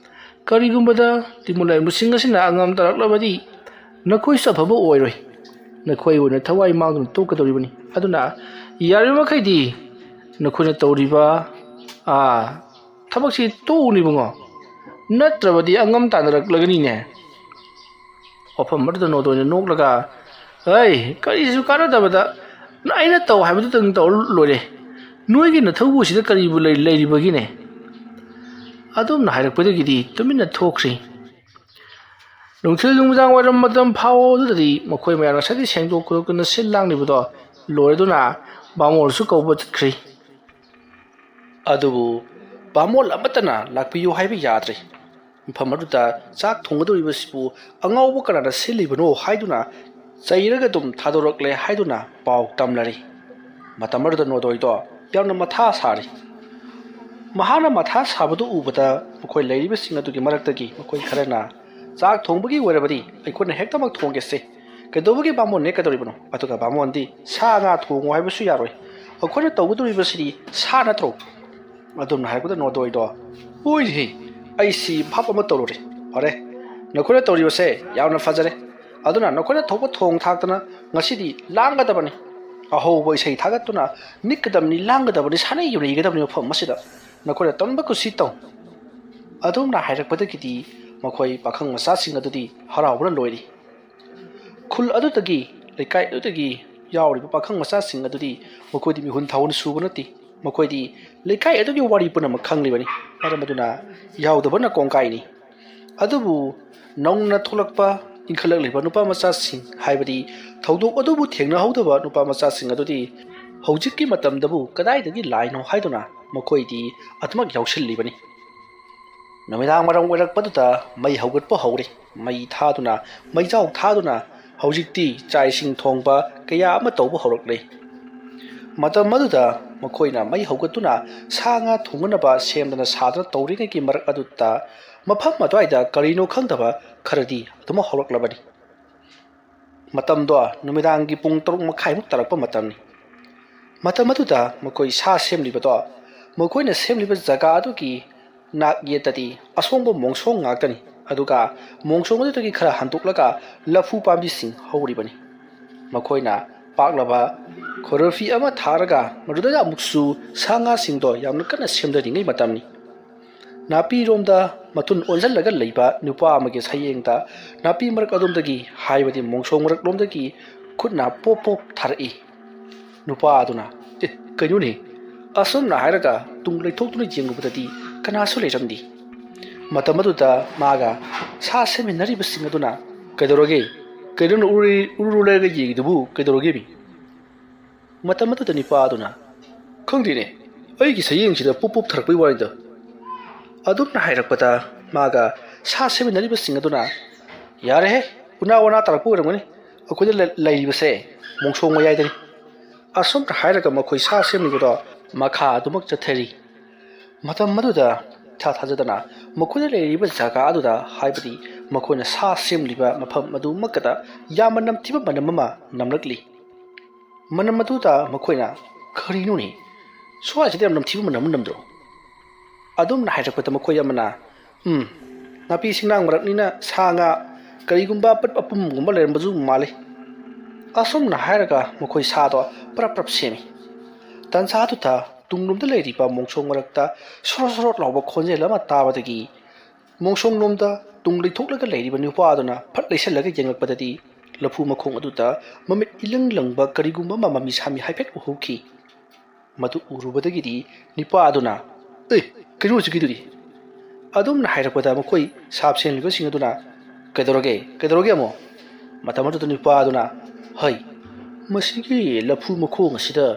ꯀꯔꯤꯒꯨꯝꯕꯗ ꯇꯤꯟꯕꯨ ꯂꯩꯃꯤꯁꯤꯡ ꯑꯁꯤꯅ ꯑꯉꯝ ꯇꯥꯟꯅꯔꯛꯂꯕꯗꯤ ꯅꯈꯣꯏꯁꯨ ꯑꯐꯕ ꯑꯣꯏꯔꯣꯏ꯫ ꯅꯈꯣꯏ ꯑꯣꯏꯅ ꯊꯋꯥꯏ ꯃꯥꯡꯗꯨꯅ ꯇꯣꯛꯀꯗꯧꯔꯤꯕꯅꯤ꯫ ꯑꯗꯨꯅ ꯌꯥꯔꯤꯕ ꯃꯈꯩꯗꯤ ꯅꯈꯣꯏꯅ ꯇꯧꯔꯤꯕ, ꯑꯥ, ꯊꯕꯛꯁꯤ ꯇꯣꯛꯎꯅꯦ ꯏꯕꯨꯡꯉꯣ, ꯅꯠꯇ꯭ꯔꯕꯗꯤ ꯑꯉꯝ ꯇꯥꯟꯅꯔꯛꯂꯒꯅꯤꯅꯦ"꯫ ꯋꯥꯐꯝ ꯑꯗꯨꯗ ꯅꯣꯗꯣꯏꯅ ꯅꯣꯛꯂꯒ, "ꯍꯩ, ꯀꯔꯤꯁꯨ ꯀꯥꯟꯅꯗꯕꯗ ꯑꯩꯅ ꯇꯧ ꯍꯥꯏꯕꯗꯨꯗꯪ ꯇꯧꯔ ꯂꯣꯏꯔꯦ꯫ ꯅꯣꯏꯒꯤ ꯅꯊꯧꯕꯨ ꯁꯤꯗ ꯀꯔꯤꯕꯨ ꯂꯩ-, ꯂꯩꯔꯤꯕꯒꯤꯅꯦ?" ꯑꯗꯨꯝꯅ ꯍꯥꯏꯔꯛꯄꯗꯒꯤꯗꯤ ꯇꯨꯃꯤꯟꯅ ꯊꯣꯛꯈ꯭ꯔꯤ꯫ ꯅꯨꯡꯊꯤꯜ ꯅꯨꯃꯤꯗꯥꯡ ꯋꯥꯏꯔꯝ ꯃꯇꯝ ꯐꯥꯎꯕꯗꯨꯗꯗꯤ ꯃꯈꯣꯏ ꯃꯌꯥꯝ ꯉꯁꯥꯏꯗꯤ ꯁꯦꯡꯗꯣꯛ ꯈꯣꯠꯇꯣꯛꯇꯅ ꯁꯤꯜ ꯂꯥꯡꯂꯤꯕꯗꯣ ꯂꯣꯏꯔꯗꯨꯅ ꯕꯥꯃꯣꯟꯁꯨ ꯀꯧꯕ ꯆꯠꯈ꯭ꯔꯤ꯫ ꯑꯗꯨꯕꯨ ꯕꯥꯃꯣꯟ ꯑꯃꯠꯇꯅ ꯂꯥꯛꯄꯤꯌꯨ ꯍꯥꯏꯕ ꯌꯥꯗ꯭ꯔꯦ꯫ ꯃꯐꯝ ꯑꯗꯨꯗ ꯆꯥꯛ ꯊꯣꯡꯒꯗꯧꯔꯤꯕꯁꯤꯕꯨ ꯑꯉꯥꯎꯕ ꯀꯅꯥꯅ ꯁꯤꯜꯂꯤꯕꯅꯣ ꯍꯥꯏꯗꯨꯅ ꯆꯩꯔꯒ ꯑꯗꯨꯝ ꯊꯥꯗꯣꯔꯛꯂꯦ ꯍꯥꯏꯗꯨꯅ ꯄꯥꯎ ꯇꯝꯂꯔꯤ꯫ ꯃꯇꯝ ꯑꯗꯨꯗ ꯅꯣꯗꯣꯏꯗꯣ ꯌꯥꯝꯅ ꯃꯊꯥ ꯁꯥꯔꯤ꯫ ꯃꯍꯥꯛꯅ ꯃꯊꯥ ꯁꯥꯕꯗꯨ ꯎꯕꯗ ꯃꯈꯣꯏ ꯂꯩꯔꯤꯕꯁꯤꯡ ꯑꯗꯨꯒꯤ ꯃꯔꯛꯇꯒꯤ ꯃꯈꯣꯏ ꯈꯔꯅ, "ꯆꯥꯛ ꯊꯣꯡꯕꯒꯤ ꯑꯣꯏꯔꯕꯗꯤ ꯑꯩꯈꯣꯏꯅ ꯍꯦꯛꯇꯃꯛ ꯊꯣꯡꯒꯦꯁꯦ꯫ ꯀꯩꯗꯧꯕꯒꯤ ꯕꯥꯃꯣꯟ ꯅꯦꯛꯀꯗꯧꯔꯤꯕꯅꯣ? ꯑꯗꯨꯒ ꯕꯥꯃꯣꯟꯗꯤ ꯁꯥ ꯉꯥ ꯊꯣꯡꯉꯨ ꯍꯥꯏꯕꯁꯨ ꯌꯥꯔꯣꯏ꯫ ꯑꯩꯈꯣꯏꯅ ꯇꯧꯒꯗꯧꯔꯤꯕꯁꯤꯗꯤ ꯁꯥ ꯅꯠꯇ꯭ꯔꯣ?" ꯑꯗꯨꯝꯅ ꯍꯥꯏꯔꯛꯄꯗ ꯅꯣꯗꯣꯏꯗꯣ, "ꯍꯣꯏꯅꯦꯍꯦ, ꯑꯩꯁꯤ ꯚꯥꯞ ꯑꯃ ꯇꯧꯔꯨꯔꯦ꯫ ꯐꯔꯦ, ꯅꯈꯣꯏꯅ ꯇꯧꯔꯤꯕꯁꯦ ꯌꯥꯝꯅ ꯐꯖꯔꯦ꯫ ꯑꯗꯨꯅ ꯅꯈꯣꯏꯅ ꯊꯣꯛꯄ ꯊꯣꯡ ꯊꯥꯛꯇꯅ ꯉꯁꯤꯗꯤ ꯂꯥꯡꯒꯗꯕꯅꯤ꯫ ꯑꯍꯧꯕ ꯏꯁꯩ ꯊꯥꯒꯠꯇꯨꯅ ꯅꯤꯛꯀꯗꯕꯅꯤ, ꯂꯥꯡꯒꯗꯕꯅꯤ, ꯁꯥꯟꯅ ꯌꯨꯅꯩꯒꯗꯕꯅꯤ ꯃꯐꯝ ꯑꯁꯤꯗ꯫ ꯅꯈꯣꯏꯅ ꯇꯧꯅꯤꯡꯕ ꯀꯨꯁꯤ ꯇꯧ"꯫ ꯑꯗꯨꯝꯅ ꯍꯥꯏꯔꯛꯄꯗꯒꯤꯗꯤ ꯃꯈꯣꯏ ꯄꯥꯈꯪ ꯃꯆꯥꯁꯤꯡ ꯑꯗꯨꯗꯤ ꯍꯔꯥꯎꯕꯅ ꯂꯣꯏꯔꯤ꯫ ꯈꯨꯜ ꯑꯗꯨꯗꯒꯤ, ꯂꯩꯀꯥꯏ ꯑꯗꯨꯗꯒꯤ ꯌꯥꯎꯔꯤꯕ ꯄꯥꯈꯪ ꯃꯆꯥꯁꯤꯡ ꯑꯗꯨꯗꯤ ꯃꯈꯣꯏꯗꯤ ꯃꯤꯍꯨꯟ ꯊꯥꯍꯨꯟ ꯁꯨꯕ ꯅꯠꯇꯦ꯫ ꯃꯈꯣꯏꯗꯤ ꯂꯩꯀꯥꯏ ꯑꯗꯨꯒꯤ ꯋꯥꯔꯤ ꯄꯨꯝꯅꯃꯛ ꯈꯪꯂꯤꯕꯅꯤ꯫ ꯃꯔꯝ ꯑꯗꯨꯅ ꯌꯥꯎꯗꯕꯅ ꯀꯣꯡꯒꯥꯏꯅꯤ꯫ ꯑꯗꯨꯕꯨ ꯅꯧꯅ ꯊꯣꯛꯂꯛꯄ, ꯏꯟꯈꯠꯂꯛꯂꯤꯕ ꯅꯨꯄꯥ ꯃꯆꯥꯁꯤꯡ, ꯍꯥꯏꯕꯗꯤ ꯊꯧꯗꯣꯛ ꯑꯗꯨꯕꯨ ꯊꯦꯡꯅꯍꯧꯗꯕ ꯅꯨꯄꯥ ꯃꯆꯥꯁꯤꯡ ꯑꯗꯨꯗꯤ ꯍꯧꯖꯤꯛꯀꯤ ꯃꯇꯝꯗꯕꯨ ꯀꯗꯥꯏꯗꯒꯤ ꯂꯥꯏꯅꯣ ꯍꯥꯏꯗꯨꯅ ꯃꯈꯣꯏꯗꯤ ꯑꯗꯨꯃꯛ ꯌꯥꯎꯁꯤꯜꯂꯤꯕꯅꯤ꯫ ꯅꯨꯃꯤꯗꯥꯡ ꯋꯥꯏꯔꯝ ꯑꯣꯏꯔꯛꯄꯗꯨꯗ ꯃꯩ ꯍꯧꯒꯠꯄ ꯍꯧꯔꯦ꯫ ꯃꯩ ꯊꯥꯗꯨꯅ, ꯃꯩꯖꯥꯎ ꯊꯥꯗꯨꯅ ꯍꯧꯖꯤꯛꯇꯤ ꯆꯥꯛ ꯏꯁꯤꯡ ꯊꯣꯡꯕ ꯀꯌꯥ ꯑꯃ ꯇꯧꯕ ꯍꯧꯔꯛꯂꯦ꯫ ꯃꯇꯝ ꯑꯗꯨꯗ ꯃꯈꯣꯏꯅ ꯃꯩ ꯍꯧꯒꯠꯇꯨꯅ ꯁꯥ ꯉꯥ ꯊꯣꯡꯅꯅꯕ ꯁꯦꯝꯗꯅ ꯁꯥꯗꯅ ꯇꯧꯔꯤꯉꯩꯒꯤ ꯃꯔꯛ ꯑꯗꯨꯗ ꯃꯐꯝ ꯑꯗꯨꯋꯥꯏꯗ ꯀꯔꯤꯅꯣ ꯈꯪꯗꯕ ꯈꯔꯗꯤ ꯑꯗꯨꯃꯛ ꯍꯧꯔꯛꯂꯕꯅꯤ꯫ ꯃꯇꯝꯗꯣ ꯅꯨꯃꯤꯗꯥꯡꯒꯤ ꯄꯨꯡ ꯇꯔꯨꯛ ꯃꯈꯥꯏꯃꯨꯛ ꯇꯥꯔꯛꯄ ꯃꯇꯝꯅꯤ꯫ ꯃꯇꯝ ꯑꯗꯨꯗ ꯃꯈꯣꯏ ꯁꯥ ꯁꯦꯝꯂꯤꯕꯗꯣ, ꯃꯈꯣꯏꯅ ꯁꯦꯝꯂꯤꯕ ꯖꯒꯥ ꯑꯗꯨꯒꯤ ꯅꯥꯛ ꯌꯦꯠꯇꯗꯤ ꯑꯁꯣꯡꯕ ꯃꯣꯡꯁꯣꯡ ꯉꯥꯛꯇꯅꯤ, ꯑꯗꯨꯒ ꯃꯣꯡꯁꯣꯡ ꯑꯗꯨꯗꯒꯤ ꯈꯔ ꯍꯟꯗꯣꯛꯂꯒ ꯂꯐꯨ ꯄꯥꯝꯕꯤꯁꯤꯡ ꯍꯧꯔꯤꯕꯅꯤ꯫ ꯃꯈꯣꯏꯅ ꯄꯥꯛꯂꯕ ꯈꯣꯔꯐꯤ ꯑꯃ ꯊꯥꯔꯒ ꯃꯗꯨꯗ ꯑꯃꯨꯛꯁꯨ ꯁꯥ ꯉꯥꯁꯤꯡꯗꯣ ꯌꯥꯝꯅ ꯀꯟꯅ ꯁꯦꯝꯊꯔꯤꯉꯩ ꯃꯇꯝꯅꯤ꯫ ꯅꯥꯄꯤꯔꯣꯝꯗ ꯃꯊꯨꯟ ꯑꯣꯟꯁꯤꯜꯂꯒ ꯂꯩꯕ ꯅꯨꯄꯥ ꯑꯃꯒꯤ ꯁꯌꯦꯡꯗ ꯅꯥꯄꯤ ꯃꯔꯛ ꯑꯗꯣꯝꯗꯒꯤ, ꯍꯥꯏꯕꯗꯤ ꯃꯣꯡꯁꯣꯡ ꯃꯔꯛꯂꯣꯝꯗꯒꯤ ꯈꯨꯠꯅ ꯄꯣꯞ ꯄꯣꯞ ꯊꯥꯔꯛꯏ꯫ ꯅꯨꯄꯥ ꯑꯗꯨꯅ, "ꯑꯦ, ꯀꯩꯅꯣꯅꯦ?" ꯑꯁꯨꯝꯅ ꯍꯥꯏꯔꯒ ꯇꯨꯡ ꯂꯩꯊꯣꯛꯇꯨꯅ ꯌꯦꯡꯂꯨꯕꯗꯗꯤ ꯀꯅꯥꯁꯨ ꯂꯩꯔꯝꯗꯦ꯫ ꯃꯇꯝ ꯑꯗꯨꯗ ꯃꯥꯒ ꯁꯥ ꯁꯦꯝꯃꯤꯟꯅꯔꯤꯕꯁꯤꯡ ꯑꯗꯨꯅ, "ꯀꯩꯗꯧꯔꯒꯦ? ꯀꯩꯅꯣꯅ ꯎꯔꯨ ꯎꯔꯨ ꯂꯩꯔꯒ ꯌꯦꯡꯉꯤꯗꯨꯕꯨ ꯀꯩꯗꯧꯔꯒꯦ ꯃꯤ?" ꯃꯇꯝ ꯑꯗꯨꯗ ꯅꯨꯄꯥ ꯑꯗꯨꯅ, "ꯈꯪꯗꯦꯅꯦ, ꯑꯩꯒꯤ ꯁꯌꯦꯡꯁꯤꯗ ꯄꯨꯞ ꯄꯨꯞ ꯊꯥꯔꯛꯄꯩ ꯋꯥꯅꯤꯗ꯫" ꯑꯗꯨꯝꯅ ꯍꯥꯏꯔꯛꯄꯗ ꯃꯥꯒ ꯁꯥ ꯁꯦꯝꯃꯤꯟꯅꯔꯤꯕꯁꯤꯡ ꯑꯗꯨꯅ, "ꯌꯥꯔꯦꯍꯦ, ꯎꯅꯥ ꯋꯥꯅꯥ ꯇꯥꯔꯛꯄ ꯑꯣꯏꯔꯝꯒꯅꯤ꯫ ꯑꯩꯈꯣꯏꯗ ꯂꯩ-, ꯂꯩꯔꯤꯕꯁꯦ ꯃꯣꯡꯁꯣꯡ ꯃꯌꯥꯏꯗꯅꯤ꯫" ꯑꯁꯨꯝꯅ ꯍꯥꯏꯔꯒ ꯃꯈꯣꯏ ꯁꯥ ꯁꯦꯝꯂꯤꯕꯗꯣ ꯃꯈꯥ ꯑꯗꯨꯃꯛ ꯆꯠꯊꯔꯤ꯫ ꯃꯇꯝ ꯑꯗꯨꯗ ꯏꯊꯥ ꯊꯥꯖꯗꯅ ꯃꯈꯣꯏꯅ ꯂꯩꯔꯤꯕ ꯖꯒꯥ ꯑꯗꯨꯗ, ꯍꯥꯏꯕꯗꯤ ꯃꯈꯣꯏꯅ ꯁꯥ ꯁꯦꯝꯂꯤꯕ ꯃꯐꯝ ꯑꯗꯨꯃꯛꯇꯗ ꯌꯥꯝꯅ ꯅꯝꯊꯤꯕ ꯃꯅꯝ ꯑꯃ ꯅꯝꯂꯛꯂꯤ꯫ ꯃꯅꯝ ꯑꯗꯨꯗ ꯃꯈꯣꯏꯅ, "ꯀꯔꯤꯅꯣꯅꯦ? ꯁ꯭ꯋꯥꯏꯁꯤꯗ ꯌꯥꯝ ꯅꯝꯊꯤꯕ ꯃꯅꯝ ꯑꯃ ꯅꯝꯗ꯭ꯔꯣ?" ꯑꯗꯨꯝꯅ ꯍꯥꯏꯔꯛꯄꯗ ꯃꯈꯣꯏ ꯑꯃꯅ, "ꯎꯝ, ꯅꯥꯄꯤ ꯁꯤꯡꯅꯥꯡ ꯃꯔꯛꯅꯤꯅ ꯁꯥ ꯉꯥ ꯀꯔꯤꯒꯨꯝꯕ ꯑꯄꯠ ꯑꯄꯨꯝꯒꯨꯝꯕ ꯂꯩꯔꯝꯕꯁꯨ ꯃꯥꯜꯂꯤ꯫" ꯑꯁꯨꯝꯅ ꯍꯥꯏꯔꯒ ꯃꯈꯣꯏ ꯁꯥꯗꯣ ꯄ꯭ꯔꯞ ꯄ꯭ꯔꯞ ꯁꯦꯝꯃꯤ꯫ ꯇꯟꯖꯥꯗꯨꯗ ꯇꯨꯡꯂꯣꯝꯗ ꯂꯩꯔꯤꯕ ꯃꯣꯡꯁꯣꯡ ꯃꯔꯛꯇ ꯁꯣꯔꯣꯠ ꯁꯣꯔꯣꯠ ꯂꯥꯎꯕ ꯈꯣꯟꯖꯦꯜ ꯑꯃ ꯇꯥꯕꯗꯒꯤ ꯃꯣꯡꯁꯣꯡꯂꯣꯝꯗ ꯇꯨꯡ ꯂꯩꯊꯣꯛꯂꯒ ꯂꯩꯔꯤꯕ ꯅꯨꯄꯥ ꯑꯗꯨꯅ ꯐꯠ ꯂꯩꯁꯜꯂꯒ ꯌꯦꯡꯂꯛꯄꯗꯗꯤ ꯂꯐꯨ ꯃꯈꯣꯡ ꯑꯗꯨꯗ ꯃꯃꯤꯠ ꯏꯂꯪ ꯂꯪꯕ ꯀꯔꯤꯒꯨꯝꯕ ꯑꯃ ꯃꯃꯤ ꯁꯥꯃꯤ ꯍꯥꯏꯐꯦꯠ ꯎꯍꯧꯈꯤ꯫ ꯃꯗꯨ ꯎꯔꯨꯕꯗꯒꯤꯗꯤ ꯅꯨꯄꯥ ꯑꯗꯨꯅ, "ꯑꯦ, ꯀꯩꯅꯣ ꯍꯧꯖꯤꯛꯀꯤꯗꯨꯗꯤ?" ꯑꯗꯨꯝꯅ ꯍꯥꯏꯔꯛꯄꯗ ꯃꯈꯣꯏ ꯁꯥꯞ ꯁꯦꯝꯂꯤꯕꯁꯤꯡ ꯑꯗꯨꯅ, "ꯀꯩꯗꯧꯔꯒꯦ? ꯀꯩꯗꯧꯔꯒꯦ ꯑꯃꯨꯛ?" ꯃꯇꯝ ꯑꯗꯨꯗ ꯅꯨꯄꯥ ꯑꯗꯨꯅ, "ꯍꯩ, ꯃꯁꯤꯒꯤ ꯂꯐꯨ ꯃꯈꯣꯡ ꯑꯁꯤꯗ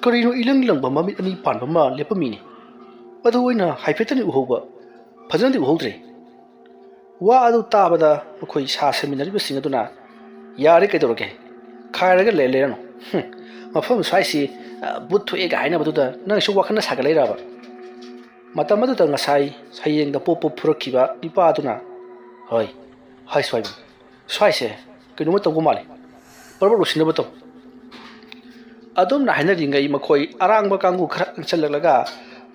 ꯀꯔꯤꯅꯣ ꯏꯂꯪ ꯂꯪꯕ ꯃꯃꯤꯠ ꯑꯅꯤ ꯄꯥꯟꯕ ꯑꯃ ꯂꯦꯞꯄꯝꯃꯤꯅꯦ꯫ ꯑꯗꯨ ꯑꯩꯅ ꯍꯥꯏꯐꯦꯠꯇꯅꯤ ꯎꯍꯧꯕ, ꯐꯖꯅꯗꯤ ꯎꯍꯧꯗ꯭ꯔꯦ꯫" ꯋꯥ ꯑꯗꯨ ꯇꯥꯕꯗ ꯃꯈꯣꯏ ꯁꯥ ꯁꯦꯝꯃꯤꯟꯅꯔꯤꯕꯁꯤꯡ ꯑꯗꯨꯅ, "ꯌꯥꯔꯦ, ꯀꯩꯗꯧꯔꯒꯦ? ꯈꯥꯏꯔꯒ ꯂꯩ-, ꯂꯩꯔꯅꯨ꯫ ꯍꯨꯝ, ꯃꯐꯝ ꯁ꯭ꯋꯥꯏꯁꯤ, ꯑ, ꯕꯨꯠ ꯊꯣꯛꯑꯦꯒ ꯍꯥꯏꯅꯕꯗꯨꯗ ꯅꯪꯁꯨ ꯋꯥꯈꯜꯅ ꯁꯥꯒꯠꯂꯛꯏꯔꯕ?" ꯃꯇꯝ ꯑꯗꯨꯗ ꯉꯁꯥꯏ ꯁꯌꯦꯡꯗ ꯄꯣꯞ ꯄꯣꯞ ꯐꯨꯔꯛꯈꯤꯕ ꯅꯨꯄꯥ ꯑꯗꯨꯅ, "ꯍꯣꯏ, ꯍꯥꯏ ꯁ꯭ꯋꯥꯏꯕꯨ, ꯁ꯭ꯋꯥꯏꯁꯦ ꯀꯩꯅꯣꯝꯃ ꯇꯧꯕ ꯃꯥꯜꯂꯤ꯫ ꯄ꯭ꯔꯞ ꯄ꯭ꯔꯞ ꯂꯣꯏꯁꯤꯟꯅꯕ ꯇꯧ꯫" ꯑꯗꯨꯝꯅ ꯍꯥꯏꯅꯔꯤꯉꯩ ꯃꯈꯣꯏ ꯑꯔꯥꯡꯕ ꯀꯥꯡꯕꯨ ꯈꯔ ꯂꯥꯡꯁꯤꯜꯂꯛꯂꯒ,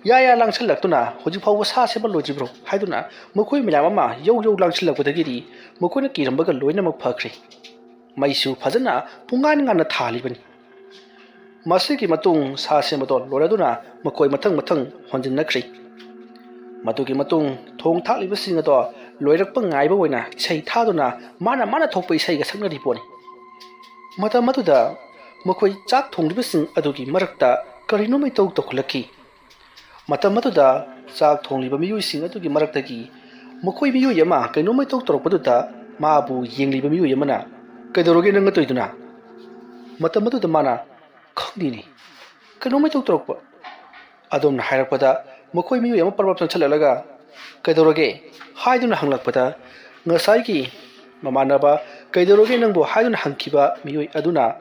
"ꯌꯥ ꯌꯥ ꯂꯥꯡꯁꯤꯜꯂꯛꯇꯨꯅ ꯍꯧꯖꯤꯛ ꯐꯥꯎꯕ ꯁꯥ ꯁꯦꯝꯕ ꯂꯣꯏꯗ꯭ꯔꯤꯕ꯭ꯔꯣ?" ꯍꯥꯏꯗꯨꯅ ꯃꯈꯣꯏ ꯃꯌꯥꯝ ꯑꯃ ꯌꯧ ꯌꯧ ꯂꯥꯡꯁꯤꯜꯂꯛꯄꯗꯒꯤꯗꯤ ꯃꯈꯣꯏꯅ ꯀꯤꯔꯝꯕꯒ ꯂꯣꯏꯅꯃꯛ ꯐꯈ꯭ꯔꯦ꯫ ꯃꯩꯁꯨ ꯐꯖꯅ ꯄꯨꯡꯉꯥꯟ ꯉꯥꯟꯅ ꯊꯥꯜꯂꯤꯕꯅꯤ꯫ ꯃꯁꯤꯒꯤ ꯃꯇꯨꯡ ꯁꯥ ꯁꯦꯝꯕꯗꯣ ꯂꯣꯏꯔꯗꯨꯅ ꯃꯈꯣꯏ ꯃꯊꯪ ꯃꯊꯪ ꯍꯣꯟꯖꯤꯟꯅꯈ꯭ꯔꯦ꯫ ꯃꯗꯨꯒꯤ ꯃꯇꯨꯡ ꯊꯣꯡ ꯊꯥꯛꯂꯤꯕꯁꯤꯡ ꯑꯗꯣ ꯂꯣꯏꯔꯛꯄ ꯉꯥꯏꯕ ꯑꯣꯏꯅ ꯏꯁꯩ ꯊꯥꯗꯨꯅ ꯃꯥꯅ ꯃꯥꯅ ꯊꯣꯛꯄ ꯏꯁꯩꯒ ꯁꯛꯅꯔꯤ ꯄꯣꯠꯅꯤ꯫ ꯃꯇꯝ ꯑꯗꯨꯗ ꯃꯈꯣꯏ ꯆꯥꯛ ꯊꯣꯡꯂꯤꯕꯁꯤꯡ ꯑꯗꯨꯒꯤ ꯃꯔꯛꯇ ꯀꯔꯤꯅꯣꯃ ꯏꯇꯧ ꯇꯧꯈꯠꯂꯛꯈꯤ꯫ ꯃꯇꯝ ꯑꯗꯨꯗ ꯆꯥꯛ ꯊꯣꯡꯂꯤꯕ ꯃꯤꯑꯣꯏꯁꯤꯡ ꯑꯗꯨꯒꯤ ꯃꯔꯛꯇꯒꯤ ꯃꯈꯣꯏ ꯃꯤꯑꯣꯏ ꯑꯃ ꯀꯩꯅꯣꯃ ꯏꯇꯧ ꯇꯧꯔꯛꯄꯗꯨꯗ ꯃꯥꯕꯨ ꯌꯦꯡꯂꯤꯕ ꯃꯤꯑꯣꯏ ꯑꯃꯅ, "ꯀꯩꯗꯧꯔꯒꯦ ꯅꯪ ꯇꯧꯔꯤꯗꯨꯅ?" ꯃꯇꯝ ꯑꯗꯨꯗ ꯃꯥꯅ, "ꯈꯪꯗꯦꯅꯦ, ꯀꯩꯅꯣꯃ ꯏꯇꯧ ꯇꯧꯔꯛꯄ"꯫ ꯑꯗꯣꯝꯅ ꯍꯥꯏꯔꯛꯄꯗ ꯃꯈꯣꯏ ꯃꯤꯑꯣꯏ ꯑꯃ ꯄꯔꯕꯞ ꯆꯪꯁꯤꯜꯂꯛꯂꯒ, "ꯀꯩꯗꯧꯔꯒꯦ?" ꯍꯥꯏꯗꯨꯅ ꯍꯪꯂꯛꯄꯗ, ꯉꯁꯥꯏꯒꯤ ꯃꯃꯥꯟꯅꯕ "ꯀꯩꯗꯧꯔꯒꯦ ꯅꯪꯕꯨ?" ꯍꯥꯏꯗꯨꯅ ꯍꯪꯈꯤꯕ ꯃꯤꯑꯣꯏ ꯑꯗꯨꯅ,